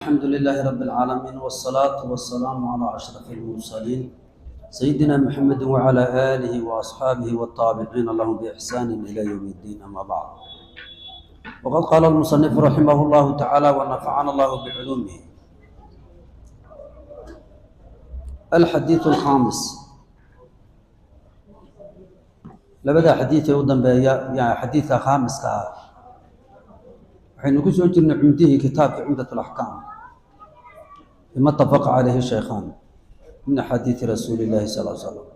الحمد لله رب العالمين، والصلاة والسلام على أشرف المرسلين، سيدنا محمد وعلى آله وأصحابه والتابعين لهم بإحسان إلى يوم الدين. أما بعد، وقد قال المصنف رحمه الله تعالى ونفعنا الله بعلومه: الحديث الخامس. Labada xadiid ee u dambeeya, yani xadiidka khaamiska ah, waxaynu ku soo jirnay cumdihii kitaabka Cumdat Alaxkaam bima itafaqa calayhi shaykhaan min axaadiidi rasuuli illahi sal l slam.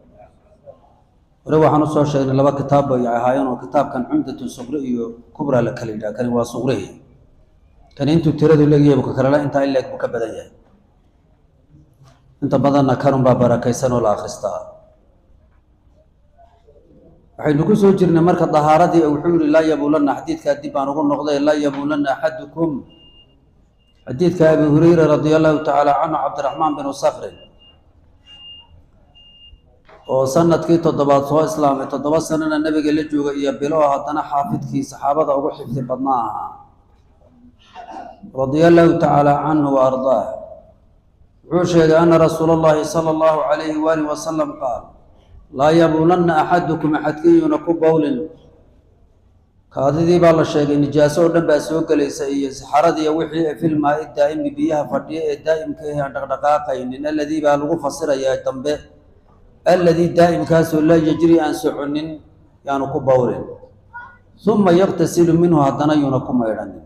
Hore waxaan usoo sheegnay laba kitaab bay ahaayeen, oo kitaabkan Cumdatu Suqri iyo Kubra la kala yidhaha. Kani waa suqrihi. Kani intuu tiradu leegyahay bu ka kalena intaa in leeg buu ka badan yahay. Inta badanna kanun baa barakaysan oo la akhristaa. Waxaynu ku soo jirnay marka dahaaradii. Wuxuu yihi: laa yabuulanna, xadiidkaa dib baan ugu noqday, laa yabuulanna axadukum, xadiidka Abi Hurayra radia Allahu tacaala canhu, Cabdiraxmaan binu Sakrin, oo sanadkii 7aad soo islaamay, 7 sanana nabiga la jooga iyo bilo, oo haddana xaafidkii saxaabada ugu xifdi badnaa ahaa, radia Allahu tacaala canhu wa ardaah. Wuxuu sheegay ana rasuula Allahi sala Allahu calayhi waalih wasalam qaal: laa yabuulanna axadukum, axadkiiyuuna ku bowlin. Kaadidii baa la sheegay, nijaaso oo dhan baa soo gelaysa iyo saxaradii wixii. Filmaai daa'imi, biyaha fadhiya ee daa'imka ah, aan dhaqdhaqaaqaynin, alladii baa lagu fasirayaa dambe, alladii daa'imkaasoo laa yajri, aan soconin, yaanu ku bowlin. Uma yaqtasilu minhu, haddana yuuna ku maydhanin,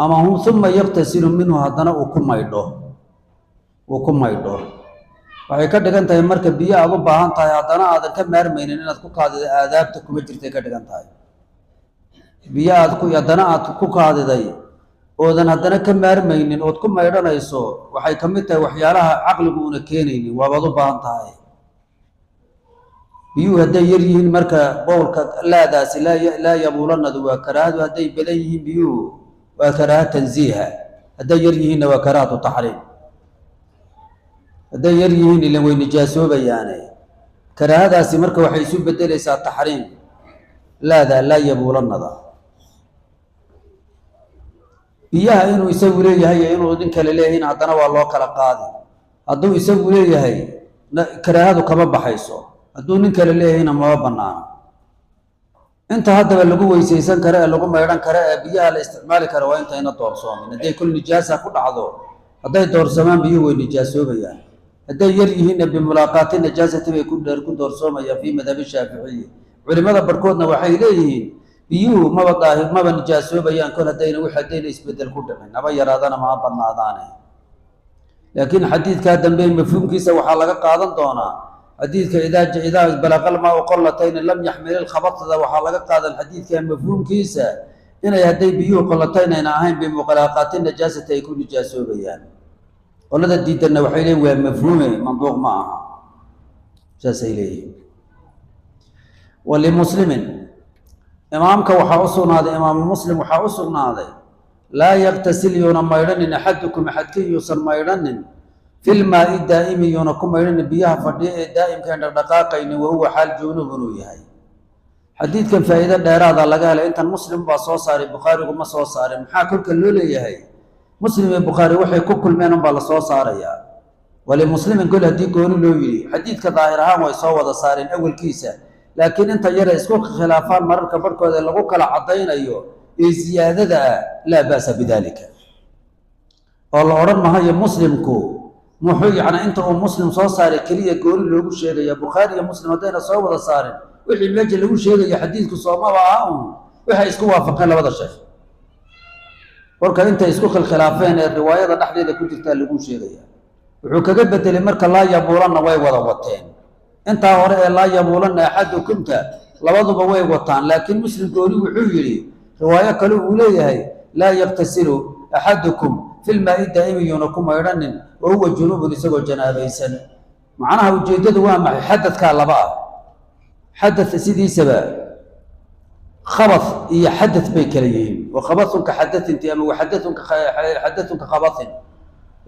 ama uma yaqtasilu minhu, haddana uu ku maydho, uu ku maydho. Waxay ka dhigan tahay marka biyo aad u baahan tahay, haddana aadan ka maarmaynin inaad ku kaadiday, aadaabta kuma jirtay ka dhigan tahay. Biyo aad ku haddana aad ku kaadiday oodan haddana ka maarmaynin ood ku maydhanayso, waxay ka mid tahay waxyaalaha caqligu una keenaynin. Waabaad u baahan tahay biyuhu hadday yar yihiin. Marka bowlka laadaasi, laa yabuulanadu waa karaahadu. Hadday badan yihiin biyuhu waa karaaha tansiiha, hadday yar yihiinna waa karaahatu taxriim. Hadday yar yihiin ilan way nijaasoobayaane, karaahadaasi marka waxay isu bedelaysaa taxriim, laada laa yabuulanada. Biyaha inuu isagu leeyahay iyo inuu nin kale leeyahayna haddana waa loo kala qaadi. Hadduu isagu leeyahay karaahadu kama baxayso, hadduu nin kale leeyahayna mama banaano. Inta haddaba lagu weysaysan karo ee lagu maydhan karo ee biyaha la isticmaali karo waa intayna doorsoomin. Hadday kol nijaasa ku dhacdo, hadday doorsamaan biyuhu way nijaasoobayaan. Hadday yar yihiinna bimulaaqaati najaasati bay ku dheer ku doorsoomayaan fii madhabi Shaaficiyi. Culimada barhkoodna waxay leeyihiin biyuhu maba daahir, maba nijaasoobayaan kol haddayna wix haddayna isbedel ku dhicin, haba yaraadana mama badnaadaane. Laakiin xadiidkaa dambe mafhuumkiisa waxaa laga qaadan doonaa xadiidka idaa balaqal maau qollatayni lam yaxmil ilkhabatada. Waxaa laga qaadan xadiidka mafhuumkiisa inay hadday biyuhu qollatayn ayna ahayn bimulaaqaati najaasati ay ku nijaasoobayaan. Qolada diidanna waxay leeyihin waa mafhuume, manduuq ma aha, saasay leeyihin. Walimuslimin, imaamka waxaa u sugnaaday, Imaamu Muslim waxaa u sugnaaday: laa yaktasil, yuuna maydhanin, axadukum, axadkin yuusan maydhanin, filmaai daa'imi, yuuna ku maydhanin biyaha fadhiya ee daa'imka aan dhaqdhaqaaqaynin, wahuwa xaal junubun uu yahay. Xadiidkan faa'iido dheeraada laga helay. Intan Muslim baa soo saaray, Bukhaarigu ma soo saarin. Maxaa kolka loo leeyahay Muslim iyo Bukhaari waxay ku kulmeen unbaa la soo saarayaa? Walimuslimin kol haddii gooni loo yidhi, xadiidka daahir ahaan way soo wada saareen awalkiisa, laakiin inta yare isku khilaafaan mararka barhkooda lagu kala caddaynayo ee siyaadada ah, laa ba'sa bidalika, oo la odhan mahayo Muslimku muxuu yacni inta uu Muslim soo saaray keliya gooni loogu sheegaya. Bukhaari iyo Muslim haddayna soo wada saarin, wixii meesha lagu sheegayo xadiidku soomaba ah un waxay isku waafaqeen labada sheekh. Kolka intay isku khilkhilaafeen ee riwaayada dhexdeeda ku jirtaa lagu sheegaya. Wuxuu kaga bedelay marka laa yabuulanna way wada wateen. Intaa hore ee laa yabuulanna axadukumta labaduba way wataan, laakiin Muslim gooni wuxuu yidhi, riwaayo kale uu leeyahay: laa yaktasilu axadukum filmaai daa'imi, yuuna ku maydhanin, wa huwa junubun, isagoo janaabaysan. Macnaha ujeeddadu waa maxay? Xadadkaa laba ah. Xadad sidiisaba khabath iyo xadad bay kala yihiin. Wa khabathun ka xadathinti ama waxadathun ka xadathun ka khabathin.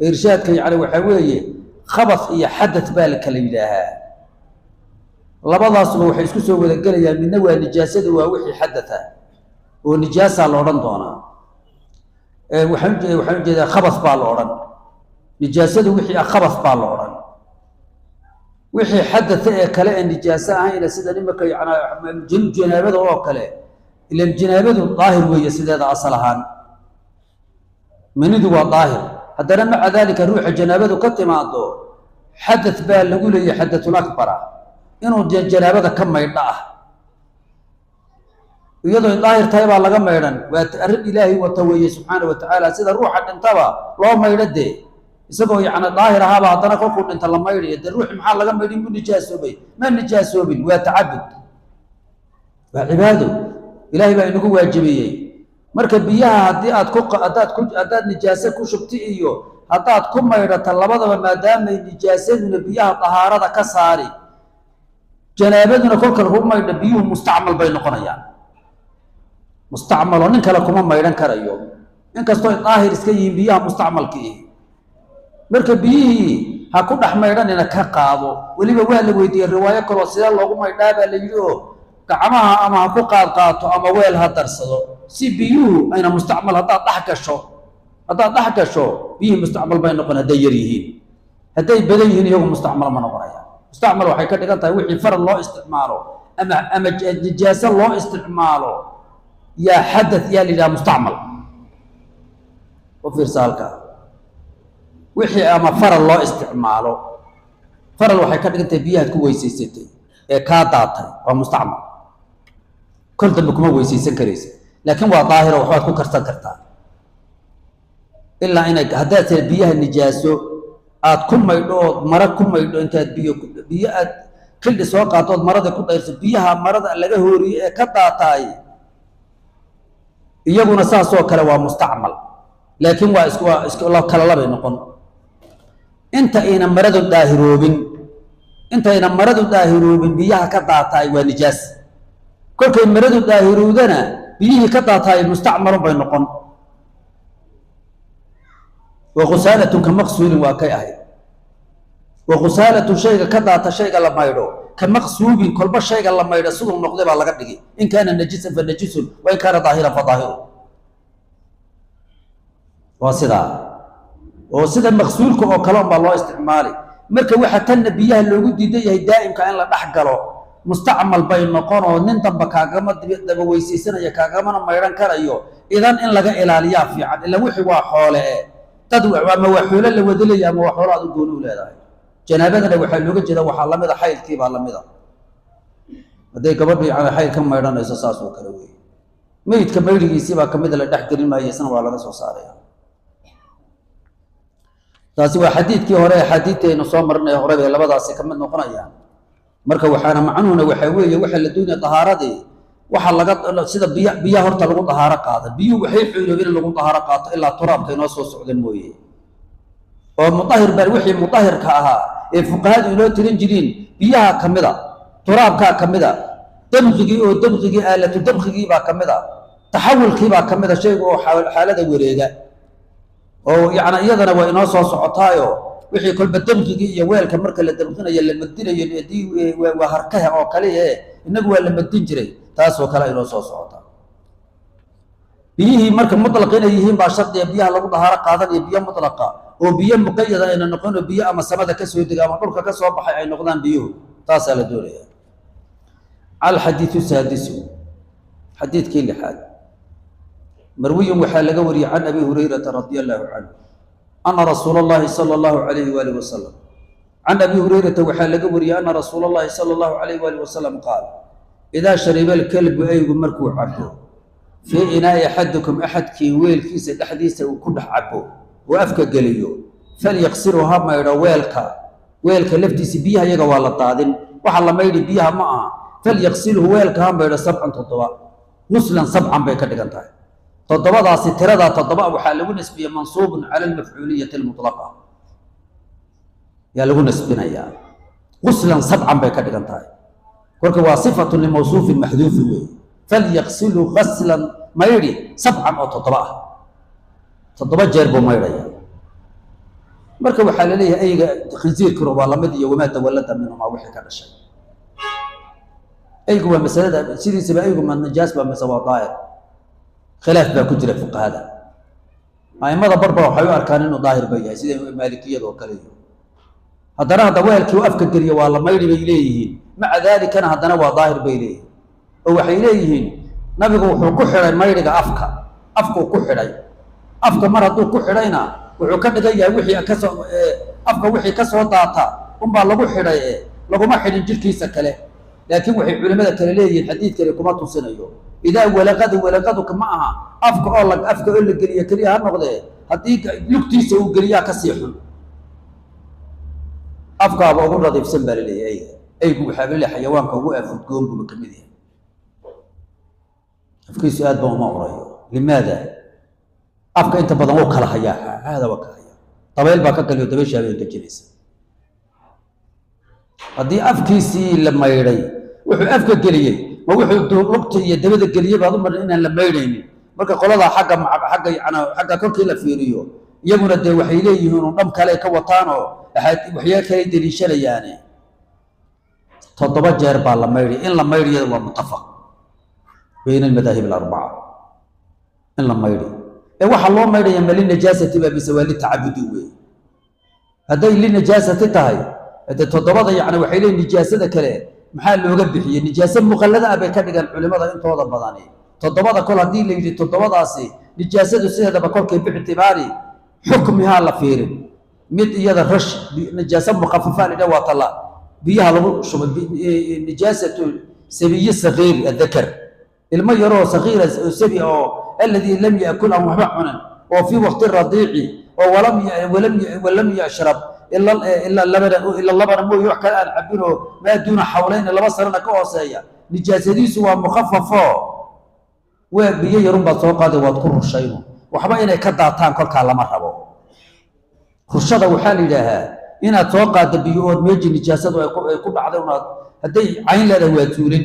Irshaadka yacni waxaa weeye khabath iyo xadad baa la kala yidhaahaa. Labadaasuba waxay isku soo wada gelayaan. Midna waa nijaasada, waa wixii xadatha oo nijaasaa la odhan doonaa. Waxaan ujeedaa khabas baa la odhan. Nijaasadu wixii ah khabas baa la odhan. Wixii xadatha ee kale ee nijaaso ahayna, sida nimanka yanaa janaabada oo kale, ilan janaabadu daahir weeye sideeda asal ahaan, manidu waa daahir. Haddana maca daalika ruuxa janaabadu ka timaado xadath baa lagu leeyahy, xadathul akbar ah, inuu janaabada ka maydho ah, iyadoo daahir tahay baa laga maydhan. Waa arrin Ilaahay wata weeye subxaana wa tacaala. Sida ruuxa dhintaba loo maydho, dee isagoo yacni daahir ahaaba haddana kolkuu dhinta la maydhayo. Dee ruuxi maxaa laga maydhin? Mu nijaasoobay? Ma nijaasoobin. Waa tacabud, waa cibaado, Ilaahay baa inagu waajibiyey. Marka biyaha haddii aad ku haddaad ku haddaad nijaaso ku shubti iyo haddaad ku maydhata labadaba, maadaamay nijaasaduna biyaha dahaarada ka saari, janaabaduna kolka lagu maydho biyuhu mustacmal bay noqonayaan. Mustacmaloo nin kale kuma maydhan karayo, inkastoo ay daahir iska yihiin biyaha mustacmalkii. Marka biyihii ha ku dhex maydhanina, ka qaado. Weliba waa la weydiiyey riwaayo kaloo, sidee loogu maydhaa baa la yidhi, oo gacmaha ama ha ku qaad qaato ama weel ha darsado, si biyuhu ayna mustacmal. Haddaad dhex gasho biyihii mustacmal bay noqon hadday yar yihiin. Hadday badan yihiin iyagu mustacmal ma noqonayaan. Mustacmal waxay ka dhigan tahay wixii faral loo isticmaalo ama nijaaso loo isticmaalo yaa xadath yaa la yidhaha mustacmal. U fiirsa halkaa, wixii ama faral loo isticmaalo. Faral waxay ka dhigan tahay biyahaad ku weysaysatay ee kaa daatay waa mustacmal, kol dambe kuma weysaysan karaysa, laakiin waa daahiro, waxbaad ku karsan kartaa. Ilaa inay haddaad tira biyaha nijaaso aad ku maydho ood mara ku maydho, intaad biyo aad kildhi soo qaato ood marada ku dayrso, biyaha marada laga hooriye ee ka daataay iyaguna saasoo kale waa mustacmal, laakiin waa isku kala labay noqon. Intayna maradu daahiroobin biyaha ka daataay waa nijaas. Kolkay maradu daahirowdana biyihii ka daataay mustacmalun bay noqon. Wa khusaalatun ka maqsuulin waa kay ahayd. Wa khusaalatun, shayga ka daata shayga la maydho, ka maqsuubin, kolba shayga la maydho siduu noqday baa laga dhigi. In kaana najisan fa najisun, wa in kaana daahiran fa daahiru. Waa sidaa oo sida maqsuulka oo kale unbaa loo isticmaali. Marka waxa tanna biyaha loogu diidan yahay daa'imka in la dhex galo, mustacmal bay noqon oo nin damba kaagama daba weysaysanaya, kaagamana maydhan karayo. Idan in laga ilaaliyaa fiican, ila wixii waa xoole e dad ama waa xoolo la wadalaya ama waa xoolo aad u gooni u leedahay. Janaabadana waxaa looga jeeda, waxaa lamida xaydkii baa lamida, hadday gabadhu yani xayd ka maydhanayso saas oo kale weeye. Meydka maydhigiisii baa kamida, la dhex gelin maayo, isna waa laga soo saaraya. Taasi waa xadiidkii hore, axaadiidtaynu soo marinay hore bay labadaasi ka mid noqonayaan. Marka waxaana macnuhuna waxaa weeye, waxaa la doonaya dahaaradii waxa laga sida biya biyaha horta lagu dahaaro qaada. Biyuhu waxay xuuloobeen in lagu dahaaro qaato ilaa turaabka inoo soo socda mooye, oo mudahir baa wixii mudahirka ahaa ee fuqahadu inoo tirin jireen biyaha ka mida, turaabkaa ka mida, dabqigii oo dabqigii aalatu dabqigii baa ka mid a, taxawulkii baa ka mid a, shayga oo xaalada wareega oo yacni iyadana waa inoo soo socotaayo. Wixii kolba dabqigii iyo weelka marka la dabqinayo la magdinayo, waa harkaha oo kale ee inagu waa la magdin jiray, taasoo kale inoo soo socota. Biyihii marka mutlaq inay yihiin baa shardiga biyaha lagu dahaaro qaadanaya, biyo mutlaqa oo biyo muqayada ayna noqon, oo biyo ama samada ka soo dega ama dhulka ka soo baxay ay noqdaan biyuhu, taasaa la doonaya. Alxadiidu saadisu, xadiidkii lixaad, marwiyun waxaa laga wariyey can Abi Hurayrata radia allahu canhu ana rasuula allahi sala allahu alayhi waalihi wasalam. Can Abi Hurayrata waxaa laga wariyey ana rasuula allahi sala allahu alayh waalihi wasalam qaal: idaa shariba alkalbu, eygu markuu cabo, fii inaa'i axadikum, axadkii weelkiisa dhexdiisa uu ku dhex cabo oo afka geliyo, falyaqsilhu, ha maydho weelka, weelka laftiisa. Biyaha iyaga waa la daadin, waxa la maydhi biyaha ma aha. Falyaqsilhu, weelka ha maydho, sabcan, toddoba, guslan sabcan bay ka dhigan tahay. Toddobadaasi, tiradaa toddoba waxaa lagu nasbiyey mansuubun cala almafcuuliyati almutlaqa yaa lagu nasbinayaa. Guslan sabcan bay ka dhigan tahay. Kolka waa sifatun limawsuufin maxduufin weeye. Falyaqsilhu gaslan, maydhi, sabcan oo toddoba ah, 7 jeer buu maydhaya. Marka waxaa laleeyahay eyga khinsiirkuna waa lamid iyo wamaa tawallada minhumaa, wixii ka dhashay. Eygu waa masalada sidiisaba, eygu ma najaas baa mise waa daahir? Khilaaf baa ku jira fuqahada. Aimada barba waxay u arkaan inuu daahir ba yahay, sida maalikiyada oo kale. Iyo haddana hadda weelkii uu afka geliyo waa la maydhi bay leeyihiin. Maca daalikana haddana waa daahir bay leeyihiin, oo waxay leeyihiin nabigu wuxuu ku xidhay maydhiga afka, afkuu ku xidhay. Afka mar hadduu ku xidhayna wuxuu ka dhigan yahay wixii kasoo afka wixii ka soo daata unbaa lagu xidhay, e laguma xidhin jirkiisa kale. Laakiin waxay culimada kale leeyihiin xadiidkani kuma tusinayo idaa walaqadu, walaqadu ma aha afka oo la afka oo la geliyo keliya ha noqdee, haddii lugtiisa uu geliyaa kasii xun, afkaaba ugu nadiifsan baa laleeyahay. Eyga, eygu waxaa laleeyahay xayawaanka ugu afudgoon buuba ka mid yahay, afkiisu aad ba uma urayo. Limaada? Afka inta badan wuu kala hayaa, caada waa kala hayaa, dabayl baa ka galiyo, dabayshaa bay engejinaysa. Haddii afkiisii la maydhay, wuxuu afka geliyey ma wuxuu lugta iyo dabada geliyey baad u marin inaan la maydhaynin? Marka qoladaa xagga xagga yani xagga kolkii la fiiriyo, iyaguna dee waxay leeyihiin un dham kale ka wataan oo waxyaa kale deliishanayaane. 7 jeer baa la maydhay. In la maydhiyada waa muttafaq bayna almadaahib alarbaca in la maydhi. Ee waxaa loo maydhaya ma linajaasati baa mise waa litacabudi weeye? Hadday linajaasati tahay, de toddobada yani waxay leeyihin nijaasada kale maxaa looga bixiyey? Nijaase muqallada ah bay ka dhigaan culimada intooda badani. Toddobada kol haddii la yidhi toddobadaasi nijaasadu sideedaba kolkay biictibaari xukmihaa la fiirin, mid iyada rash nijaase mukhafafa la yidhaha, waa tala biyaha lagu shubay, nijaasatu sabiyi sagiir adakar, ilmo yaroo sagiira oo sabi oo alladii lam yaakul, aan waxba cunin, oo fii waqti radiici oo walam yashrab ila labana, ila labana mooye wax kale aan cabin, oo maa duuna xawlayni, 2 sanana ka hooseeya, nijaasadiisu waa mukhafafo. Waa biyo yarun baad soo qaaday, waad ku rushayno, waxba inay ka daataan kolkaa lama rabo. Rushada waxaa la yidhaahaa inaad soo qaaddo biyo ood meejii nijaasadu ay ku dhacday unaad, hadday cayn leedahay waa tuulin,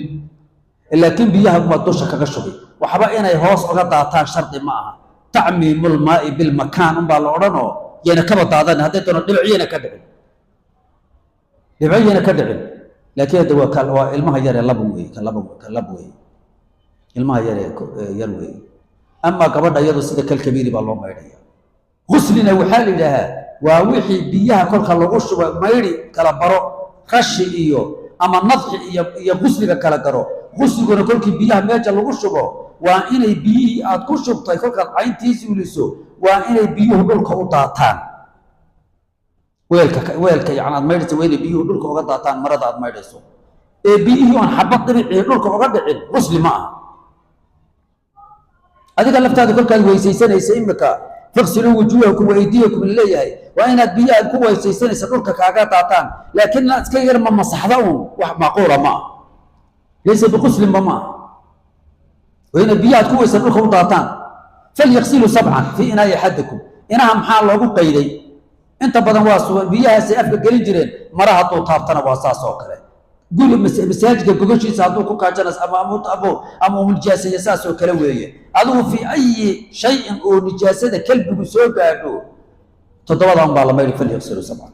laakiin biyaha umaad dusha kaga shubi, waxba inay hoos uga daataan shardi ma aha. Tacmiimul maa'i bilmakaan unbaa la odhanoo yayna kaba daadan, hadday doono dhibciyana ka dhicin, dhibciyana ka dhicin. Laakiin hadda waa waa ilmaha yar ee laba weeye, ka laba ka lab weeye, ilmaha yar ee yar weeye. Amaa gabadha iyadu sida kalkabiiri baa loo maydhaya. Guslina waxaa la yidhaahaa waa wixii biyaha kolka lagu shubo maydhi kala baro, rashi iyo ama nadxi iyo gusliga kala garo. Gusliguna kolkii biyaha meesha lagu shubo waa inay biyihii aad ku shubtay kolkaad cayntii suuliso waa inay biyuhu dhulka u daataan. Weelka yani aad maydhayso waa inay biyuhu dhulka uga daataan marada aad maydhayso, ee biyihii oon xabad dhibicii dhulka uga dhicin gusli ma aha. Adiga laftaada kolkaad weysaysanaysa imika, faqsiluu wujuuhakum wa aydiyakum laleeyahay, waa inaad biyaha ku weysaysanaysa dhulka kaaga daataan. Laakiin inaad iska yar ma masaxda uun wax macquula ma aha, laysa biquslinba ma aha. Waa inaad biyahaad ku weysan dhulka u daataan. Falyaqsiluu sabcan fii inaa'i axadikum. Inaha maxaa loogu qayday? Inta badan waa sugan biyahaasay afka gelin jireen. Mara hadduu taabtana waa saas oo kale. Guri masaajidka gogoshiisa hadduu ku kaajanas ama uu nijaaseeyo saas oo kale weeye. Adigu fii ayi shayin oo nijaasada kalbigu soo gaadho toddobadan baa la maydhi. Falyaqsiluu sabcan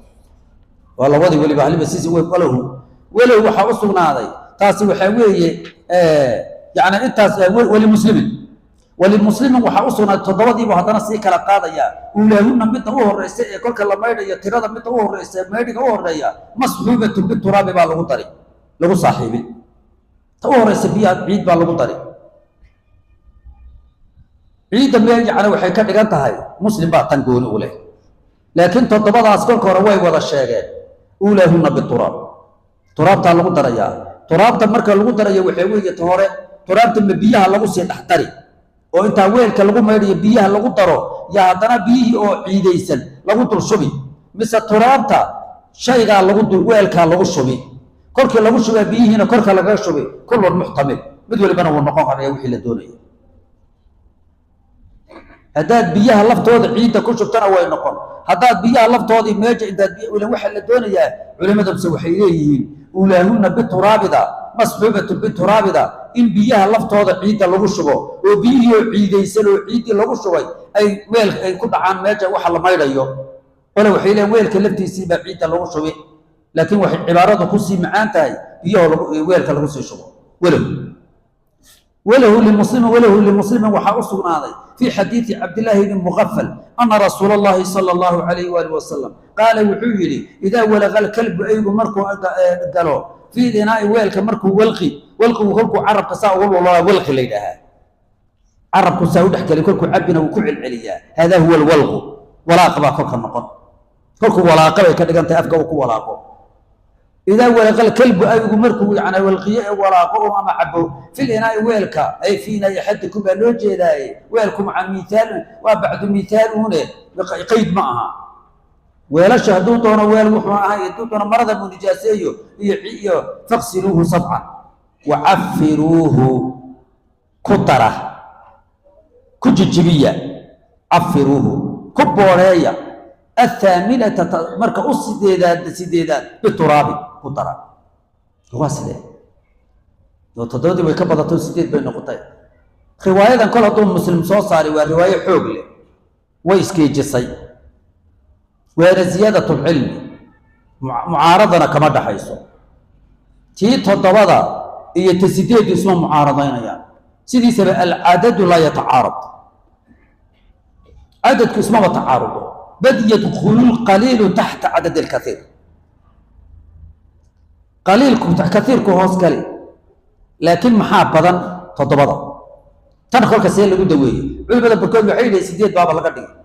waa labadii weliba haliba sisi. Walahu waxaa u sugnaaday, taasi waxaa weeye yani intaas walimuslimin waxaa u sugnaaday toddobadiibu haddana sii kala qaadaya. Uulaahunna midda u horeysa ee kolka la maydhayo, tirada midda u horeysa ee maydhiga u horeeya, masxuubatun bituraabi baa lagu dari, lagu saaxiibin. Ta u horeysa biyaha ciid baa lagu dari. Ciidda meel yacni waxay ka dhigan tahay Muslim baa tan gooni u leh, laakiin toddobadaas kolka hore way wada sheegeen. Uulaahunna bituraab, turaabtaa lagu darayaa. Turaabta marka lagu darayo waxaa weeye ta hore turaabta ma biyaha lagu sii dhex dari oo intaa weelka lagu maydhayo biyaha lagu daro yaa haddana biyihii oo ciidaysan lagu dul shubi, mise turaabta shaygaa lagu dul weelkaa lagu shubi, korkii lagu shubaa biyihiina korka lagaga shubi? Kullun muxtamil, mid walibana wuu noqon karaya wixii la doonayo. Haddaad biyaha laftooda ciidda ku shubtana way noqon, haddaad biyaha laftoodii meesha intaad waxaa la doonayaa. Culimada bse waxay leeyihiin ulaahunna bituraabida, masxuubatun bituraabida, in biyaha laftooda ciidda lagu shubo oo biyihii oo ciidaysan oo ciiddii lagu shubay ay weel ay ku dhacaan meesha waxa la maydhayo. Qole waxay leeyihin weelka laftiisii baa ciidda lagu shubi, laakiin waxay cibaaradu kusii macaan tahay biyaho lagu weelka lagu sii shubo. Walahu limuslimin waxaa u sugnaaday Fii xadiidi Cabdillaahi bni Muqafal ana Rasuula Allahi sala Allahu calayhi waalihi wasalam qaala, wuxuu yidhi: idaa walaqa alkalbu, eygu markuu galo, fii inaa'i, weelka markuu walqi, walqigu kolkuu carabka saa ugu lulaa walqi la yidhaahaa, carabku saa u dhexgelay, kolkuu cabina wuu ku celceliyaa. Haadaa huwa alwalqu, walaaq baa kolka noqon, kolkuu walaaqa bay ka dhigan tahay, afka uu ku walaaqo. Idaa walaqa alkalbu, aygu markuu yani walqiyo ee walaaqo oo ama cabo, fil inaa'i, weelka, ay fii inaa'i axadikum baa loo jeedaaye, weelku maca miithaal waa bacdu miithaal uune, qeyd ma aha. Weelasha hadduu doono weel wuxuu ahay, hadduu doono marada buu nijaaseeyo iyo faqsiluuhu sabcan wacafiruuhu, ku dara, ku jijibiya, cafiruuhu, ku booreeya, athaaminata, marka u sideedaad, sideedaad, bituraabi ku dara. Waa sidee? Oo toddobadii way ka badato, sideed bay noqotay. Riwaayadan kol hadduu Muslim soo saaray, waa riwaayo xoog leh, way iskeejisay, waana ziyaadat lcilmi, mucaaradana kama dhaxayso. Tii toddobada iyo ta sideeddu isma mucaaradaynayaan. Sidiisaba alcadadu laa yatacaarad, cadadku ismaba tacaarudo, bal yadkhulu lqaliilu taxta cadad alkaiir, qaliilku kaiirku hoos gali. Laakiin maxaa badan? Toddobada. Tan kolka see lagu daweeyey? Culimada barkood waxay yidhahen sideed baaba laga dhigay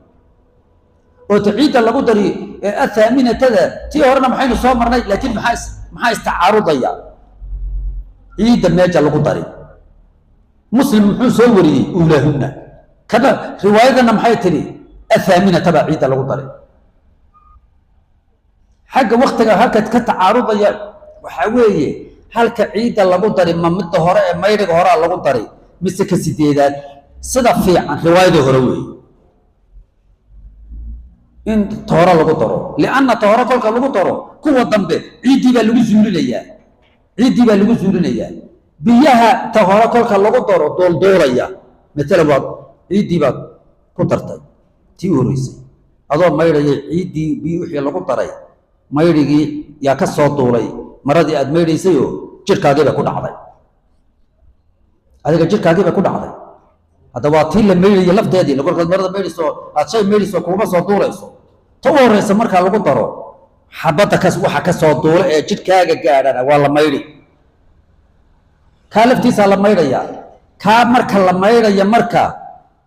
oo taciidda lagu dari ee athaaminatada. Tii horena maxaynu soo marnay? Laakiin maxaa istacaarudaya? Ciidda meesha lagu dari. Muslim muxuu soo wariyey? Uulaahunna. Kana riwaayadana maxay tidhi? Athaaminata baa ciidda lagu daray. Xagga waktiga halka ka tacaarudaya waxaa weeye, halka ciidda lagu dari, ma midda hore ee maydhiga horaa lagu dari mise ka sideedaad? Sida fiican riwaayada hore weeye in tohore lagu daro, lianna tohore kolka lagu daro, kuwa dambe ciiddii baa lagu zuulinayaa, ciiddii baa lagu zuulinayaa. Biyaha ta hore kolka lagu daro duulduulaya, matalan waad ciiddii baad ku dartay tii u horreysay adoo maydhaya, ciiddii biyi wixii lagu daray maydhigii yaa ka soo duulay maradii aad maydhaysayoo jirhkaagii bay ku dhacday, adiga jirhkaagii bay ku dhacday. Hadda waa tii la maydhaya lafteedii. Kolkaad marada maydhayso, aad shay maydhayso, kuuma soo duulayso. Ta u horreysa markaa lagu daro, xabadda kas waxa ka soo duula ee jidhkaaga gaadhana waa la maydhi, kaa laftiisaa la maydhayaa. Kaa marka la maydhaya, marka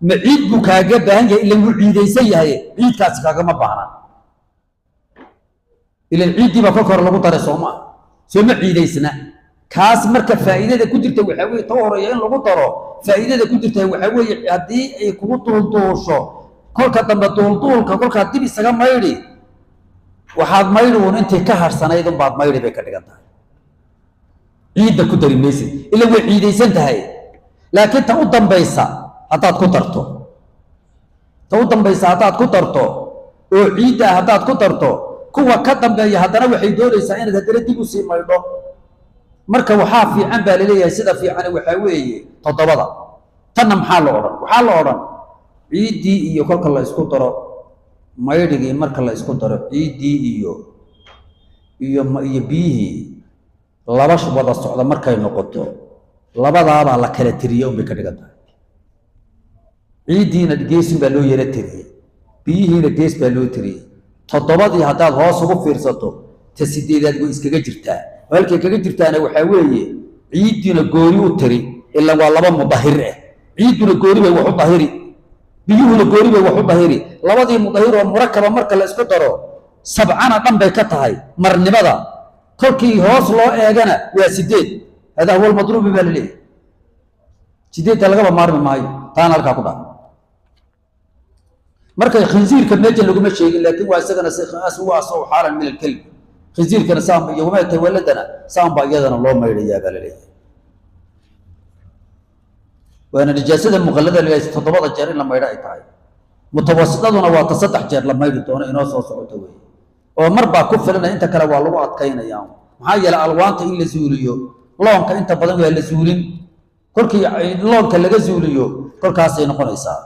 ma ciid buu kaaga baahan yahay? Ilan wuu ciidaysan yahay, ciidkaasi kaagama baahna, ilan ciiddii baa kolka hore lagu daray, sooma sooma ciidaysna kaas. Marka faa'iidada ku jirta waxaa weeye, ta u horeeya in lagu daro faa'iidada ku jirta waxaa weeye, haddii ay kugu duulduusho kolka dambe, duulduulka kolkaa dib isaga maydhi, waxaad maydhi uun intii ka harsanayd unbaad maydhi bay ka dhigan tahay, ciidda ku dari maysid, ila way ciidaysan tahay. Laakiin ta u dambaysa haddaad ku darto, ta u dambaysa haddaad ku darto oo ciidda haddaad ku darto, kuwa ka dambeeya haddana waxay doonaysaa inaad haddana dib usii maydho. Marka waxaa fiican baa laleeyahay, sida fiicani waxaa weeye toddobada. Tanna maxaa la odhan? Waxaa la odhan ciiddii iyo kolka la isku daro maydhigii, marka la isku daro ciiddii iyo biyihii, laba wada socda markay noqoto, labadaabaa la kala tiriye unbay ka dhigan tahay. Ciiddiina geesun baa loo yara tiriyey, biyihiina gees baa loo tiriyey. Toddobadii haddaad hoos ugu fiirsato, ta sideedaad way iskaga jirtaa. Oo halkay kaga jirtaana waxaa weeye, ciiddiina gooni u tiri, ilaan waa laba mudahir ah. Ciidduna gooni bay wax u dahiri, biyuhuna gooni bay wax u dahiri. Labadii mudahir oo murakaba marka la isku daro, sabcana dhan bay ka tahay marnimada, kolkii hoos loo eegana waa sideed. Hadaa huwa almadluubi baa laleeyahay, sideedda lagaba maarmi maayo. Taana halkaa ku dhaca. Marka khinsiirka meesha laguma sheegin, laakiin waa isagana huwa asaw xaalan min alkalbi. Khinsiirkana saan iyo wamaa tawaladana saan baa iyadana loo maydhayaa baa laleeyahay. Waana nijaasada muqallada la yidhahdo toddobada jeer in la maydho ay tahay. Mutawasitaduna waa ta 3 jeer la maydhi doono, inoo soo socoto weeye, oo mar baa ku filanaya, inta kale waa lagu adkaynaya. Maxaa yeelay alwaanta in la zuuliyo, loonka inta badan waa la zuulin, kolkii loonka laga zuuliyo kolkaasay noqonaysaa.